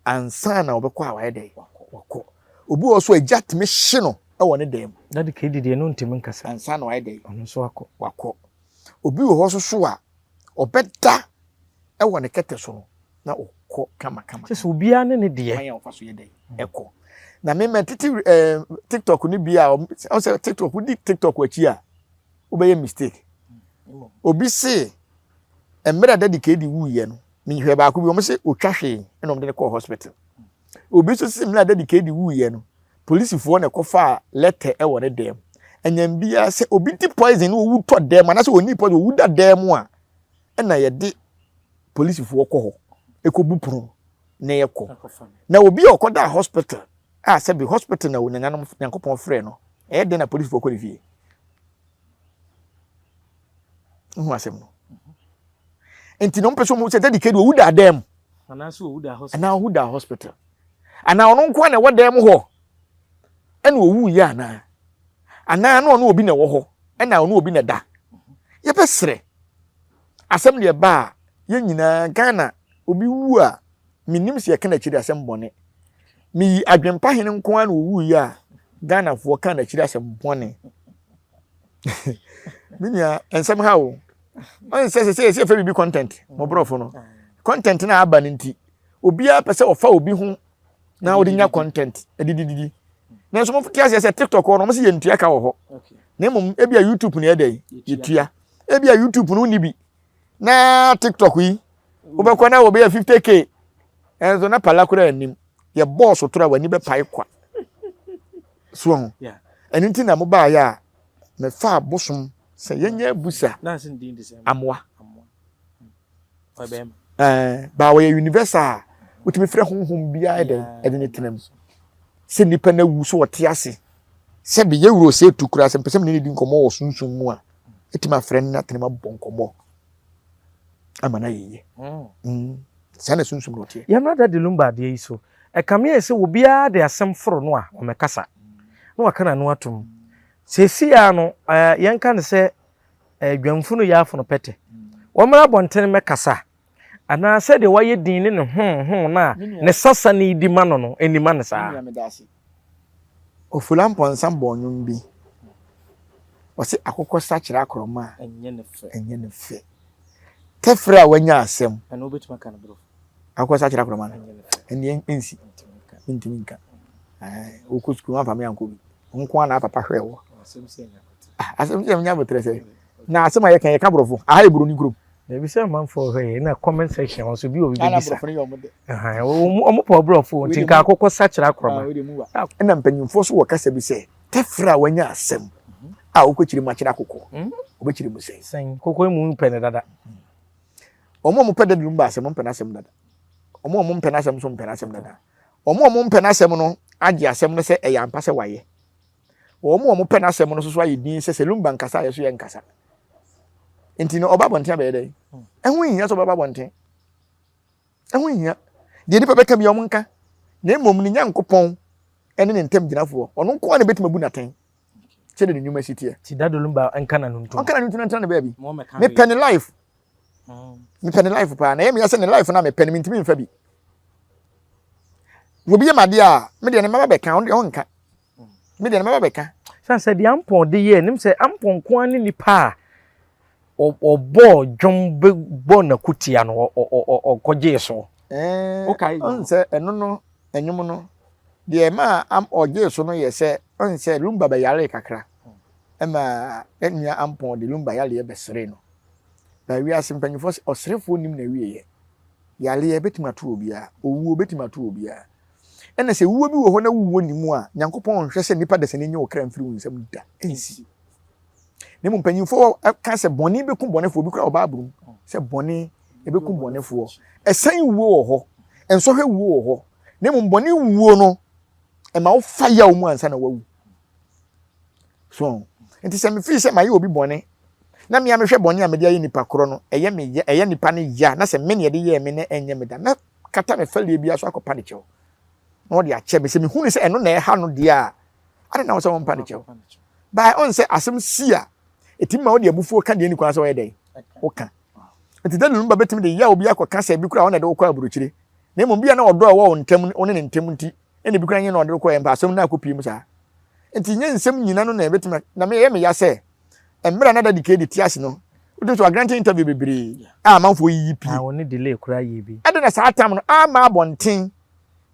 ansa na ɔbɛkɔ a wayɛ dɛ wakɔ obi wɔ hɔ so a agya tumi hye no wɔ ne dan mu na de kedi deɛ no ntumi nkasa ansa na wayɛ dɛ ɔno nso akɔ wakɔ Obi wɔ hɔ nso so a, ɔbɛda wɔ ne kɛtɛ so no, na ɔkɔ kamakama. Kyɛ sɛ obiara ne ne deɛ. Kwan a ɔfa so yɛ dɛ ɛkɔ. Na me mɛ tete ɛɛ TikTok no bi a ɔsɛ TikTok wodi TikTok akyi a wobɛyɛ mistake. Obi se mmerɛ a Daddy KD wuiɛ no, mehwɛ baako bi wɔn se otwa hwee ɛna wɔn de no kɔɔ hospital. Obi nso se mmerɛ a Daddy KD wuiɛ no, Polisifoɔ na ɛkɔfaa lɛtɛ wɔ ne dan mu. Anyam biara sɛ obi di poison na owu tɔ dan mu anaasɛ ɔnni poison owu da dan mu a, ɛna yɛde polisifoɔ kɔ hɔ ɛkɔbu pono na yɛkɔ. Na obi a ɔkɔdaa hospital a sɛbi hospital na nananom Nyankopɔn frɛ no, ɛyɛ dɛn na polisifoɔ kɔ ne fie? Wohu asɛm no? Nti na ɔmpɛ sɛ ɔmu sɛ Daddy Kedi owu da dan mu. Anaa owu da hospital. Anaa ɔno nko na ɛwɔ dan mu hɔ ɛna owu yɛ anaa? Anaa na ɔno obi na ɛwɔ hɔ ɛna ɔno obi na ɛda? Yɛbɛsrɛ. Asɛm deɛ ba a yɛn nyinaa Ghana obi wu a menim sɛ yɛka n'akyiri asɛm bɔne. Meyi adwempa hene nko ara na owu yɛ a Ghanafoɔ ka n'akyiri asɛm bɔne. Me nua nsɛm ha o. Ɔn sɛ sɛ sɛ yɛfɛ biribi content mo borɔfo no. Content na aba no nti obiara pɛ sɛ ɔfa obi ho na ɔde nya content ɛdidididi nanso mo te aseɛ sɛ tiktok hɔ no wɔn sɛ yɛntua ka wɔ hɔ na mmom ebi a youtube na ɛdɛ yɛtua ebi a youtube no ni bi na tiktok yi wobɛkɔ na wɔbɛyɛ 50k ɛnso na pala koraa anim yɛ bɔɔl sotoro a w'ani bɛpae kwa so ho ɛno nti na mobaayɛ a mefaa bosom sɛ yɛnyɛ abusa amoa Ɛɛ, baa wɔyɛ universal a wotumi frɛ honhom biara dɛ ɛde ne tena mu. Sɛ nipa no awu so ɔte ase. Sɛ meyɛ wuro sɛ etu koraa sɛ mpɛ sɛ mene ne di nkɔmmɔ wɔ sunsum mu a, ɛtumi afrɛ no na atena mu abɔ nkɔmmɔ ama no ayɛ yie. Mm. mm. Saa na sunsum no ɔteɛ. Yɛmmra Daddy Lumba adeɛ yi so. Ɛkame ayɛ sɛ obiara de asɛm foro no a, ɔmmɛkasa. Na waka n'ano atom. Seesei ara no, yɛnka no sɛ dwamfo no yɛ afono pɛtɛ. Wɔmmra abɔnten mmɛkasa. Anaa sɛdeɛ wayɛ din ne ne ho ho no a ne sasa no redi ma no no, ɛnni ma no saa. Ofula Mpɔnsa bɔɔ nnwom bi. Ɔse akokɔ sakyera akorɔma a, ɛnyɛ no fɛ. Tɛfrɛ a wanya asɛm. Akokɔ sakyera akorɔma no, ɛnneɛ ɛnsi. Mentumi nka. Wokɔ sukuu wamfa me ankɔ bi. Wo nko ara na papa hwɛɛ wo. Ah, asɛm sɛ nya abotrɛ sɛ. Na asɛm a yɛka yɛka borɔfo. Aha yɛ buroni kurom. Na ebi sɛ amanfoɔ hwɛ yɛ na comment section wɔn so bi obi bɛbisa. Wɔn pɔ borɔfo nti nka akokɔ sakyera akorɔma. Ɛna mpanyinfoɔ so wɔ kasa bi sɛ tɛfrɛ a wanya asɛm a wokɔkyiri mu akyerɛ akokɔ. Wobɛkyiri mu sɛn? Sɛn koko mu pɛ ne dada. Wɔn a wɔpɛ dada no mu ba asɛm wɔn pɛ n'asɛm dada. Wɔn a wɔmpɛ n'asɛm nso mpɛ n'asɛm dada. Wɔn a wɔmpɛ n'asɛm no agye asɛm no sɛ ɛyɛ ampa sɛ wayɛ. Wɔn a wɔpɛ n'asɛm no nso so ayɛ din sɛ sɛ Lumba nkasa a yɛ so yɛ nkasa. Nti no ɔba abɔnten abɛyɛ dɛn? Ɛho nhia sɛ ɔbɛba abɔnten. Ɛho nhia. Deɛ nipa bɛka bi wɔn nka. Na mmom ne Nyankopɔn ne ne ntam gyinafoɔ. Ɔno nko ara na ebɛtumi abu n'atɛn. Sɛdeɛ ne nnwuma si teɛ. Ti Daddy Lumba nka n'ano ntom. Ɔnka n'ano ntom na ntena ne baabi. Mepɛ ne life. Mepɛ ne life paa. Na ɛyɛ me ya sɛ ne life no a mepɛ no mentumi mfa bi. Obi yɛ m'adeɛ a, me deɛ ne mɛba bɛka, ɔno deɛ ɔnka. Me deɛ ne mɛba bɛka. Sane sɛ deɛ Ampɔn de yɛɛ nim sɛ Ampɔn nko ara ne nipa a ɔbɔɔ dwom bɔ n'akotia no ɔkɔgyee so. Ɛɛ ɔn sɛ ɛno no ɛnwom no deɛ ɛma ɔgyee so no yɛ sɛ ɔn sɛ Lumba bɛyaree kakra ɛma nua Ampɔn de Lumba yareɛ bɛseree no. Na wiase mpanyinfoɔ sɛ ɔserefoɔ nim na wieɛ. Yareɛ bɛtumi ato obiara, owuo bɛtumi ato obiara. Ɛna sɛ wuo bi wɔ hɔ na wuo nni mu a, Nyankopɔn nhwɛ sɛ nnipa dasani nye wo kra mfiri wo nsam da. Ɛnsi. Na mmom mpanyinfoɔ ka sɛ bɔne bɛku bɔnefoɔ, bi koraa wɔ Bible mu sɛ bɔne ɛbɛku bɔnefoɔ. Ɛsan wuo wɔ hɔ, nsɔhwɛ wuo wɔ hɔ. Na mmom bɔne wuo no, ɛma wofa yaw mu ansa na wawu. So nti sɛ mefii sɛ mayɛ obi bɔne na me a mehwɛ bɔne a mede ayɛ nipa korɔ no, ɛyɛ me ya, ɛyɛ nipa no ya, na sɛ me na ɛde yɛɛ me na ɛnyɛ me da, na kata me fɛreɛ biara so akɔpa ne kyɛw na ɔde akyɛ me. Sɛ mehunu sɛ ɛno na ɛha no deɛ a, adɛn na wo sɛ wɔmpa ne kyɛw? Bae ɔn sɛ asɛm si a, ɛtumi ma wode abufuo ka deɛ ɛni kwan sɛ ɔyɛ dɛn? Woka. Nti Daniel no ba bɛtumi de yaw bi akɔka sɛ bi koraa ɔna ɛde wokɔ aburokyire. Na mmom bi a na ɔdɔ a ɛwɔ wo ntam, wo ne ne ntam nti, ɛna bi koraa nyɛ na ɔde wokɔɛ mpa asɛm no akɔpie mu saa. Nti nyɛ nsɛm nyina no na ɛbɛtumi, na meyɛ meya sɛ, mmerɛ a na Daddy Kedi te ase no, wotumi sɛ wagrante interview bebree a amanfoɔ yiyi pie. Ah, wɔne delay koraa yɛ bi. Ɛde na saa tam no ama abɔnten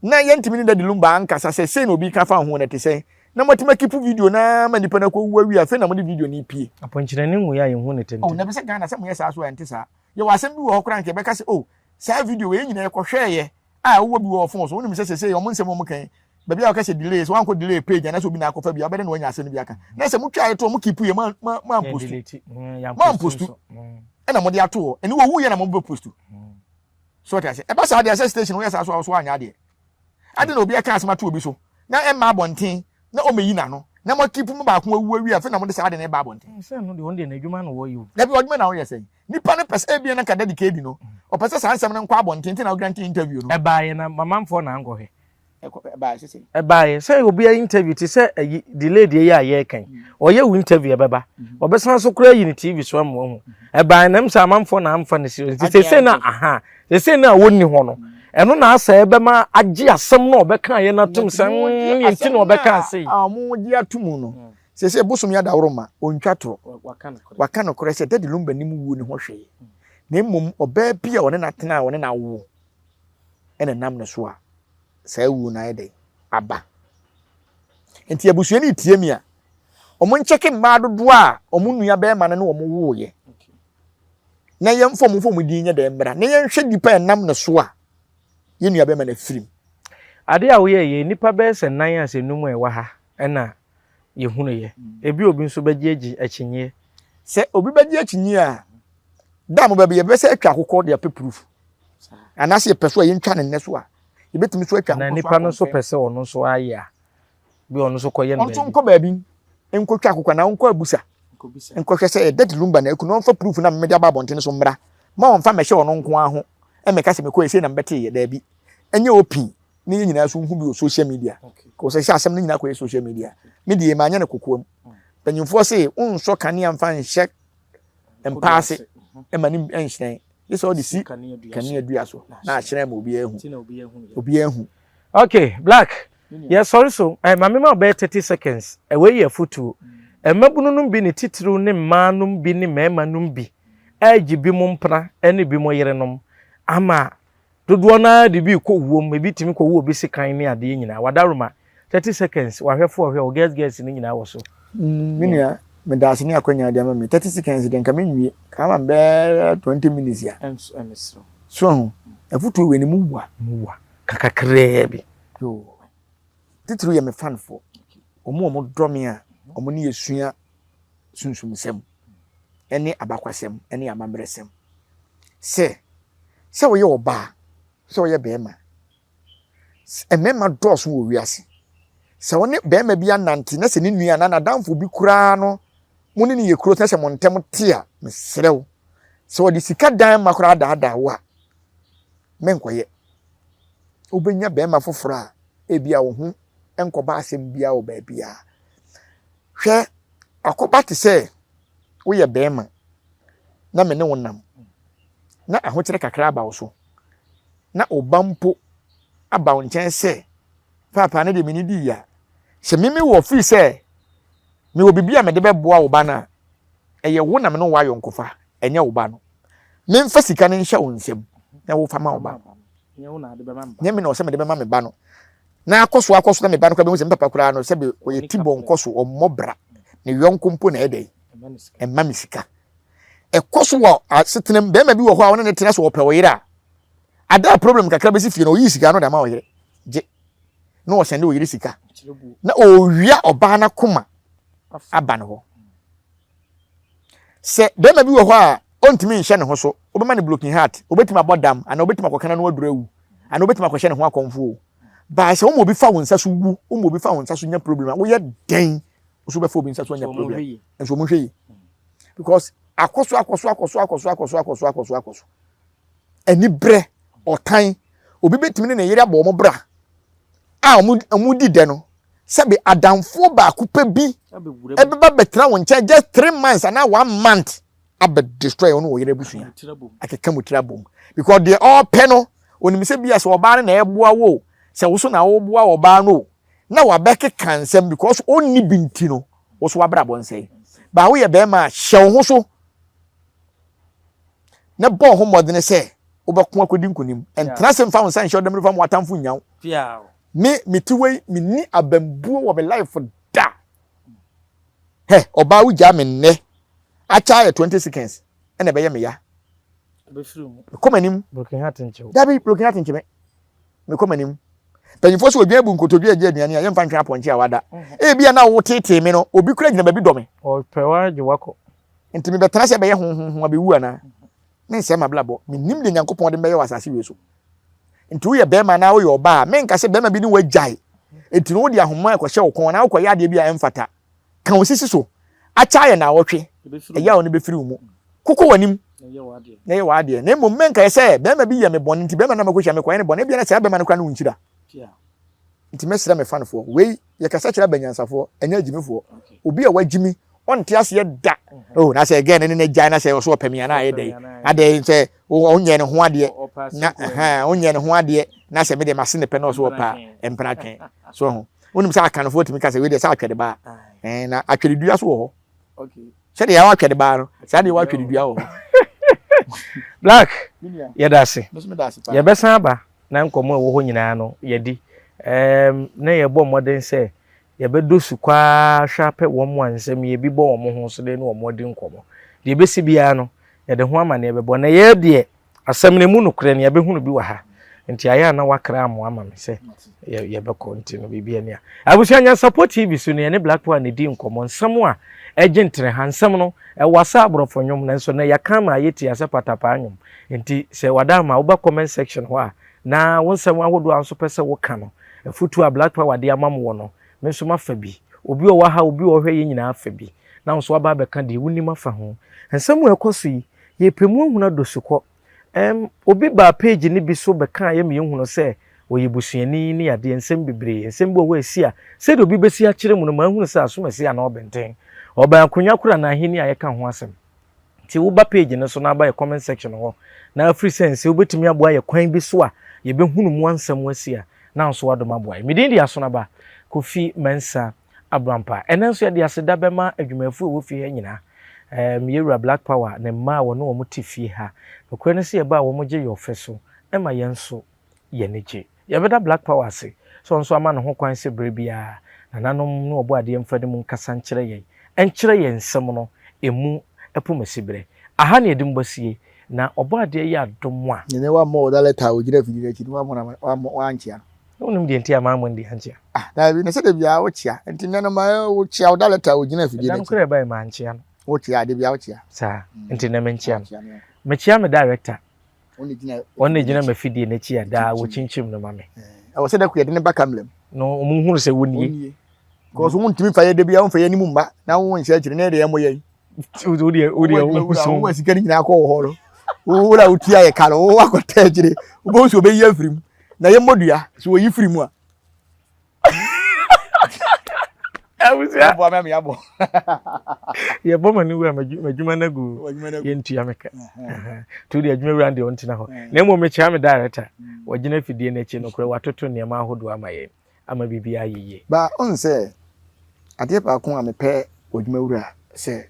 na yɛntumi ne Daddy Lumba ankasa sɛ sei na obi ka fa ho na ɛte sɛn na moatumi akipu video no ara ma nipa no akɔwu awie afei na mode video no repie. Apɔnkyerɛni nwui a yɛnhu no tenten. Oh, na ɛbɛ sɛ Ghana sɛ moyɛ saa so a ɛnte saa. Yɛwɔ asɛm bi wɔ hɔ koraa nka yɛbɛka sɛ oh, saa video wei yɛn nyinaa yɛkɔhwɛeɛ a wowɔ bi wɔ wo phone so wonim sɛ sesei wɔn nsɛm a wɔka yi baabi a wɔka sɛ delay sɛ wankɔ delay page anaasɛ obi na akɔfa bi a wobɛdɛ na wanya asɛm no bi aka na sɛ motwa to mo keep yɛ mo ampostu mo ampostu ɛna mode ato hɔ ɛne wɔwu yɛ na mobɛ postu so ɔte ase ɛba saa deɛ sɛ station woyɛ saa so a wɔso anyɛ adeɛ ade na obi aka asɛm ato obi so na ɛmma abɔnten na ɔmɛyi n'ano na mo keep mo baako awu awie afei na mode saa ade na ɛba abɔnten sɛ no deɛ ɔno deɛ n'adwuma na wɔyɛ o dabi ɔdwuma na wɔyɛ sɛn Nipa no pɛ sɛ ebia na nka Daddy Kedi no, ɔpɛ sɛ saa nsɛm no nkɔ abɔnten nti na ɔgrante interview no. Ɛbaeɛ na mamanfoɔ na ankɔhwɛ. Ɛbaeɛ sɛ sɛn? Ɛbaeɛ sɛ obi ayi interview te sɛ ayi delay deɛ yi a yɛreka yi. Ɔyɛ wo interview ɛbɛba. Ɔbɛsan so koraa ayi ne TV so ama wahu. Ɛbaeɛ na ɛm sɛ amanfoɔ na amfa no serious. Nti seesei na aha seesei na wɔnni hɔ no ɛno na asɛ ɛbɛma agye asɛm no a ɔbɛkaeɛ no atom sɛ mm nti na ɔbɛkaa sei. A wɔgye ato mu no Seesei bosom yi adaworo ma ontwa toro. Waka nokorɛ sɛ Daddy Lumba nnim wuo no ho hwee, na mmom ɔbaa bi a ɔne no atena a ɔne no awo na ɛnam ne so a saa wuo no ayɛ dɛn aba. Nti abusua no retie me a, wɔn nkyɛke mmaa dodoɔ a wɔn nua bɛrima no ne wɔn woeɛ na yɛmfa wɔn mfa wɔn din nyɛ dɛn mmra na yɛnhwɛ nipa a ɛnam ne so a yɛn nua bɛrima no afirim. Adeɛ a woyɛeɛ yi, nnipa bɛyɛ sɛ nnan a sɛ nnum a ɛwɔ ha na yɛhunuiɛ. Ebi obi nso bɛgye agyi akyinnyeɛ. Sɛ obi bɛgye akyinnyeɛ a, da a mobɛba yɛbɛsɛ atwa akokɔ de apɛ proof. Anaasɛ yɛpɛ so a yɛntwa no nnɛ so a, yɛbɛtumi so atwa akokɔ so Na nipa no nso pɛ sɛ ɔno nso ayɛ a, bi ɔno nso kɔyɛ no baabi. Ɔno nso nkɔ baabi nkɔtwa akokɔ anaa ɔnkɔ abusa nkɔhwɛ sɛ ɛyɛ Daddy Lumba na aku no, ɔmfa proof no a mede aba abɔnten so mmra. Mma ɔmfa mmɛhyɛ ɔno nko ara ho mmɛka sɛ mekɔɛ sei na mebɛteeɛ. Daabi. Ɛnyɛ open na yɛn nyinaa nso nhu bi wɔ social media. Kò sɛ sɛ asɛm no nyinaa kɔyɛ social media. Me deɛ manyɛ no kokoam. Mpanyinfoɔ se wonsɔ kanea mfa nhyɛ mpa ase ma ne nhyerɛn. Gye sɛ ɔde si kanea dua so na ahyerɛn ma obiara ahu. Obiara ahu. Okay, Black, yɛsɔre so. Eh, ma mema wo bɛyɛ 30 seconds. Eh, wei yɛ afotuo. Mmabunu nom bi ne titiriw ne mmaa nom bi ne mmarima nom bi regye binom mpena ne binom yerenom ama Dodoɔ no ara de bi rekɔ wuom, ebi tumi kɔwu obi sekan ne adeɛ nyinaa. Wadaroma, 30 seconds, w'ahwɛfoɔ ɔhwɛ wo, girls girls no nyinaa wɔ so. Me nua, medaase ne akwanya a wode ama me. 30 seconds deɛ nka menwie, nka ama me bɛyɛ 20 minutes a. So ahu, afutuo wei no mu wa. Mu wa, ka kakraa bi. Yoo. Titiriw yɛ me fanfoɔ, wɔn a wɔdɔ me a wɔne yɛ sua sunsumsɛm ne abakwasɛm ne amammerɛsɛm. Sɛ, sɛ woyɛ ɔbaa. Sɛ ɔyɛ bɛrima. Mmarima dɔɔso wɔ wiase. Sɛ wo ne barima bi anante na sɛ ne nua anaa n'adamfo bi koraa no mo ne no yɛ kuro na sɛ mo ntam te a, mesrɛ wo, sɛ ɔde sika dan ma koraa daadaa wo a, menkɔyɛ. Wobɛnya barima foforɔ a ebi a wo ho nkɔba asɛm biara wɔ baabiara. Hwɛ, akɔba te sɛ woyɛ barima na me ne wo nam na ahokyerɛ kakra aba wo so na wo ba mpo aba wo nkyɛn sɛ, Paapa, ne deɛ me ne dii ya. Sɛ me mewɔ firi sɛ mewɔ biribi a mede bɛboa wo ba no a, ɛyɛ wo na me ne wo ayɔnkofa, ɛnyɛ wo ba no. Memfa sika no nhyɛ wo nsam na wofa ma wo ba no. Nyɛ me na ɔsɛ mede bɛma me ba no. Na akɔ so akɔ so na me ba no koraa bɛhu sɛ me papa koraa no sɛbe ɔyɛ tibɔ nkɔ so, ɔmmɔ bra. Ne yɔnko mpo na ɛyɛ dɛn? Ɛma me sika. Ɛkɔ so wɔ asetenam, bɛrima bi wɔ hɔ a ɔne ne tena so ɔpɛ ɔyere a, ada a problem kakra bɛsi fie no, ɔyi sika no de ama ɔyere. Gye. Na ɔsɛnde ɔyere sika. Na ɔwia ɔbaa no akoma aba ne hɔ. Sɛ bɛrima bi wɔ hɔ a ɔntumi nhyɛ ne ho so, wobɛma no broken heart, obɛtumi abɔ dam, anaa obɛtumi akɔka n'ano aduru awu, anaa obɛtumi akɔhyɛ ne ho akɔmfo o. Baa sɛ woma obi fa wo nsa so wu, woma obi fa wo nsa so nya problem a, woyɛ dɛn? Wo so wobɛfa obi nsa so anya problem. Nso wɔn hwɛ yie. Because akɔ so akɔ so akɔ so akɔ so akɔ so akɔ so akɔ so akɔ so. Anibrɛ, ɔtan, obi bɛtumi ne ne yere abɔ wɔn bra a wɔn wɔn di dɛ no, sɛbe adamfoɔ baako pɛ bi ɛbɛba bɛtena wɔn nkyɛn just 3 months anaa one month abɛ destroy wɔn wɔ yere abusua, akeka mu tiri abom, because deɛ ɔrepɛ no, onim sɛ bi a sɛ ɔbaa no na ɛboa wo, sɛ woso na woboa ɔbaa no, na wabɛkeka nsɛm because ɔnni bi nti no, woso wabrabɔ nsɛe. Baa woyɛ bɛrima a, hyɛ wo ho so na bɔ ho mmɔdene sɛ wobɛko akɔdi nkonim. Ɛntena se mfa wo nsa nhyɛ ɔdɛm fa mo atamfo nya wo. Me mete wei, menni abambuo wɔ me life da. Hɛ, ɔbaa, wogyaa me nnɛ akyɛ ayɛ 20 seconds ɛna ɛbɛyɛ me ya. Mekɔ m'anim. Dabi, broken heart nkye me. Mekɔ m'anim. Mpanyinfoɔ sɛ odwan bu nkotodwe agye aduane a, yɛmfa ntwe apɔnkye a wada. Ebi a na wo tetee me no, obi kura gyina baabi dɔ me. Ɔpɛ wa gye wakɔ. Nti mebɛtena sɛ ɛbɛyɛ honhonho abɛwu anaa? Mensɛe m'abrabɔ. Mennim deɛ Nyankopɔn de me bɛyɛ wɔ asase wei so. Nti woyɛ bɛrima anaa woyɛ ɔbaa a, menka sɛ bɛrima bi ne wo agyae. Nti no wode ahoma ɛkɔhyɛ wo kɔn anaa wokɔyɛ adeɛ bi a ɛmfata. Ka wo sisi so. Akyɛ ayɛ naawɔtwe. Ɛyaw no bɛfiri wo mu. Kokɔ w'anim na yɛ w'adeɛ. Na mmom menkae sɛ bɛrima bi yɛ me bɔne nti bɛrima no a makɔhyia mekɔyɛ no bɔne. Ebia na saa bɛrima no koraa ne wo nhyira. Nti mɛsrɛ me fanfoɔ, wei yɛkasa kyerɛ abanyansafoɔ, ɛnyɛ agyimifoɔ. Obi a wagyimi, ɔnte aseɛ da. Oh, na sɛ gɛɛ no ne no agyae na sɛ ɔso ɔpɛ me a na ayɛ dɛn? Adɛn sɛ ɔnyɛ ne ho adeɛ na ɔnyɛ ne ho adeɛ na sɛ me deɛ mase ne pɛ na ɔso ɔpɛ a mpena twɛn. So ho. Wonim sɛ Akanfoɔ tumi ka sɛ wei deɛ sɛ atwɛde baa. Ɛn na atwɛde dua so wɔ hɔ. Sɛdeɛ yɛwɔ atwɛde baa no, saa deɛ yɛwɔ atwɛde dua wɔ hɔ. Black, yɛda ase. Yɛbɛsan aba na nkɔmmɔ a ɛwɔ hɔ nyinaa no yɛadi. Ɛɛm, na yɛbɔ mmɔden sɛ yɛbɛdɔ su kɔ ara hwɛ apɛ wɔn a nsɛm yi ebi bɔ wɔn ho so de ne wɔn adi nkɔmmɔ. Deɛ ɛbɛsi biara no, yɛde ho amanneɛ bɛbɔ. Na yɛn deɛ, asɛm no emu nokorɛ no, yɛbɛhunu bi wɔ ha. Nti ayɛ a na wakra amoa ama me sɛ yɛbɛkɔ nti no biribi ani a. Abusua Nyansapɔ TV so no, yɛne Black Power na ɛdi nkɔmmɔ. Nsɛm a ɛgye nteneha, nsɛm no, ɛwɔ asa aborɔfo nnwom, nanso nnɛ yɛaka ama ayɛ tia sɛ patapaa nnwom. Nti sɛ wada ama woba comment section hɔ a na wo nsɛm ahodoɔ a wo nso pɛ sɛ woka no, afutuo a Black Power de ama mo wɔ no, me nso mafa bi. Obi a ɔwɔ ha, obi a ɔhwɛ yɛn nyinaa afa bi. Na wo nso woaba abɛka deɛ wonim afa ho. Nsɛm a ɛkɔ so yi, yɛrepɛ mu ahunu adɔ sukɔ. Ɛm, obi baa page no bi so bɛkaeɛ ma yɛhunu sɛ ɔyɛ busuani ne adeɛ, nsɛm bebree. Nsɛm bi wɔ hɔ a ɛsi a, sɛdeɛ obi bɛsi akyerɛ mu no, manhunu sɛ asomasi anaa ɔbɛnten. Ɔbɛn akonnwa koro anaa ahennie a yɛka ho asɛm. Nti wo ba page no so na aba yɛ comment section hɔ na afiri sɛ nsɛ wobɛtumi aboa yɛ kwan bi so a yɛbɛhunu mu ansɛm asi a na nso wadom aboa yɛ. Me din de Asonaba Kofi Mensah Abrampa. Ɛnɛ nso yɛde aseda bɛma adwumayɛfoɔ a ɛwɔ fie ha nyinaa. Ɛɛm yɛwura Black Power ne mma a wɔne wɔn te fie ha. Nokorɛ ne sɛ yɛba a wɔn gye yɛ ɔfɛ so ma yɛn nso yɛn ani gye. Yɛbɛda Black Power ase sɛ ɔno nso ama ne ho kwan sɛ berɛ biara nananom ne Ɔbɔadeɛ mfa ne mu nkasa nkyerɛ yɛn, nkyerɛ yɛn nsɛm no ɛmu apumasibere. Aha na yɛde mo bɛsie, na Ɔbɔadeɛ yɛ adom a. Nene wammɔ wo da letter a ogyina afidie no akyi no wammɔ no wammɔ wankyea no. Na wonim deɛ nti a mammɔ no deɛ ankyea? Ah daabi, na sɛ da biara wokyea nti nnɛ no ma wokyea wo da letter a ogyina afidie no akyi. Ɛda no koraa ɛbaeɛ mankyea no. Wokyea, da biara wokyea. Saa, nti nnɛ menkyea no. Mekyea me director. Wɔn na gyina m'afidie n'akyi a daa wɔkyinkyim no ma me. Ɛwɔ sɛ dako yɛde ne ba kamera mu. Na wɔn hunu sɛ wɔnie. Because wɔn ntumi fa yɛ de bi a wɔn fa yɛ anim mma na wɔn nhyɛ akyire na yɛ de yɛn mo yɛ yi. Wodeɛ wodeɛ wɔn so. Wɔn sika no nyinaa kɔ wɔ hɔ no. Wo na wotua yɛ ka no wo akɔtɛ akyire wobɛhu sɛ wɔbɛyi afiri mu na yɛ mmɔ dua so wɔyi firi mu a. Abusua. Aboa me yabɔ. Yɛbɔ ma ne wura m'adwuma no agu yɛntua me ka. Nti wode adwuma wura deɛ ɔntena hɔ. Na mmom mekyea me director. Wɔgyina afidie no akyi nokorɛ watoto nneɛma ahodoɔ ama yɛn ama biribi ayɛ yie. Ba ɔn sɛ adeɛ baako a mepɛ wɔ adwuma wura sɛ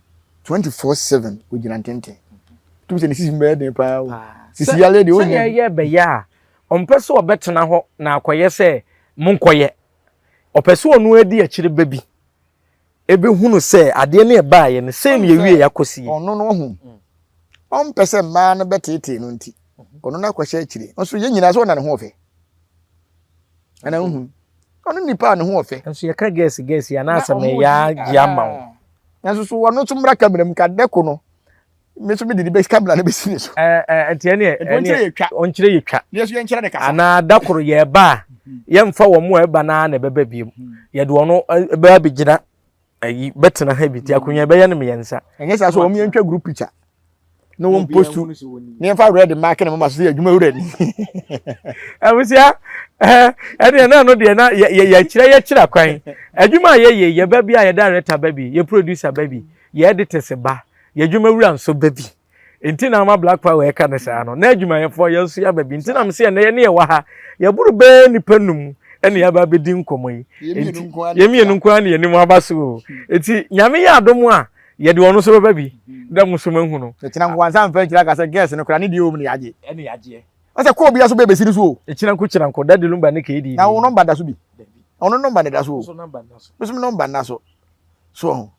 24/7 ɔgyina ntenten. Tum sɛ ne sisi mu bɛyɛ den paa o. Sisi yale deɛ ɔnya. Sɛ yɛyɛ bɛyɛ a ɔmpɛ sɛ ɔbɛtena hɔ na akɔyɛ sɛ monkɔyɛ. Ɔpɛ sɛ ɔno adi akyire ba bi ɛbɛhunu sɛ adeɛ no ɛbaeɛ no sɛ ne yɛwie yɛakɔsie. Ɔno no ɔhu. Ɔmpɛ sɛ mmaa no bɛteetee no nti ɔno no akɔhyɛ akyire. Nso yɛn nyinaa sɛ ɔna ne ho ɔfɛ. Ɛna wohu. Ɔno nipa a ne ho ɔfɛ. Nso yɛka gɛɛsi gɛɛsi anaasɛ meyɛ agye ama wo. Nanso so ɔno nso mmra kamera mu ka dɛko no me nso mede ne bɛsi kamera no bɛsi ne so. Nti ɛneɛ ɔnkyerɛ yɛ twa. Ɔnkyerɛ yɛ twa. Ne yɛso yɛnkyerɛ ne kasa. Anaa da koro yɛba a yɛmfa wɔn a ɛba no ara na ɛbɛba biom. Yɛde ɔno bɛba abɛgyina ayi bɛtena ha bi nti akonnwa ɛbɛyɛ no mmiɛnsa. Ɛnyɛ saa so wɔn yɛntwa group picture na wɔn postu na yɛmfa red mark na mama so sɛ adwuma wura ni. Abusua ɛdeɛ na ɛno deɛ na yɛkyerɛ yɛkyerɛ kwan adwuma a yɛyɛ yɛba bi a yɛ director ba bi yɛ producer ba bi yɛ editors ba yɛ adwuma wura nso ba bi nti na ama Black Power ɛka ne saa no na adwumayɛfoɔ yɛn nso yɛaba bi nti na mesɛ ɛnɛ yɛne yɛwɔ ha yɛboro bɛɛ nipa num ɛne yɛaba abɛdi nkɔmmɔ yi nti yɛn mmienu nko ara ne yɛnim aba so o nti Nyame yɛ adom a yɛde ɔno nso bɛba bi na mo nso moahu no. Ɛkyina nko ansa mfa nkyerɛ aka sɛ girls no koraa ne deɛ wɔ mu no yɛagye. Ɛne yɛagyeɛ. Ɔsɛ kɔɔ bia so bɛɛ bɛsi no so o. Ɛkyina nko kyina nko Daddy Lumba ne KDD. Na wo nɔmba da so bi? Ɔno nɔmba na ɛda so o. Me nso me nɔmba nna so. So ɔho.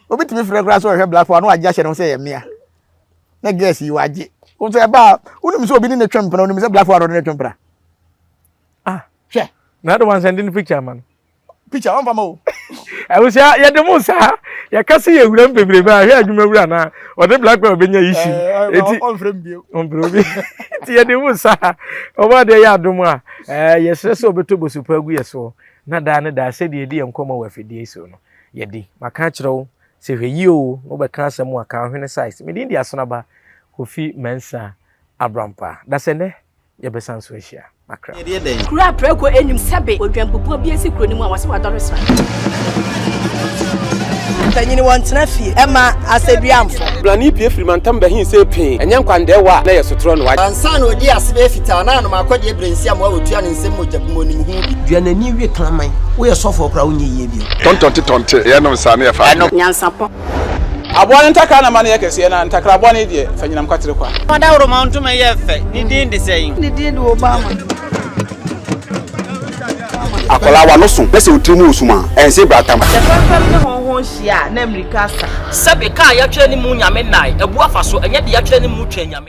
Obi tumi frɛ koraa sɛ ɔhwɛ Black Power na wagye ahyɛ ne ho sɛ ɛyɛ mmea. Na girls yi wagye. Wo nso ɛba a wonim sɛ obi ne ne twe mpena onim sɛ Black Power na ɔde ne twe mpena. Ah. Hwɛ. Na ade wansɛnde ne picture ama no. Picture wɔmfa ma o. Abusua yɛde mo saa yɛka sɛ yɛ wuram bebrebe a hwɛ adwuma wura na ɔde Black Power bɛnya issue. Eti ɔmfrɛ m bio. Ɔmfrɛ obi. Nti yɛde mo saa. Ɔbɔ adeɛ yɛ adom a yɛsrɛ sɛ ɔbɛtɔ bosupa agu yɛ soɔ na daa ne daa sɛdeɛ yɛdi yɛn nkɔmmɔ wɔ afidie so no yɛdi. Maka akyerɛ wo sɛ hwɛ yie o na wobɛka asɛm a ka ahwene size. Me din de Asonaba Kofi Mensah Abrampah. Dasɛ nnɛ yɛbɛsan so ahyia. Makra. Kuro a prako nnim sɛbe odwanbubuo bi asi kuro no mu a wɔse wadɔre sra. Mpanyini wɔntena fie ɛma asɛduamfo. Blani pue firi mantam bɛhe see pee, ɛnyɛ nkwandɛɛwa a na ɛyɛ sotorɔ no. Ansa na ɔdii ase bɛyɛ fitaa na anom akɔdeɛ berɛ nsi amoa wɔtua ne nsam mogya bu mu ɔnim ho bi. Dua n'ani we kraman. Woyɛ sɔfoɔ koraa wonyɛ yie bio. Tɔntɔnte tɔnte, yɛnom saa na yɛfa adwene. Nyansapɔ. Aboa no ntakra na ma no yɛ kɛseɛ, na ntakra bɔne deɛ, fa nyinam kwatere kwa. Ɔdawuroma ntoma yɛ fɛ. Ne din de sɛn? Ne din de Obama. Akwadaa w'ano so na sɛ wo tiri mu wɔ sum a, ɛnse bratam. Sɛ fɛmfɛm ne hɔnhɔn hyia a, na mmirika asa. Sɛbe, ka a yɛatwerɛ ne mu Nyame nnae, abu afa so, ɛnyɛ deɛ yɛatwerɛ ne mu Twɛn Nyame.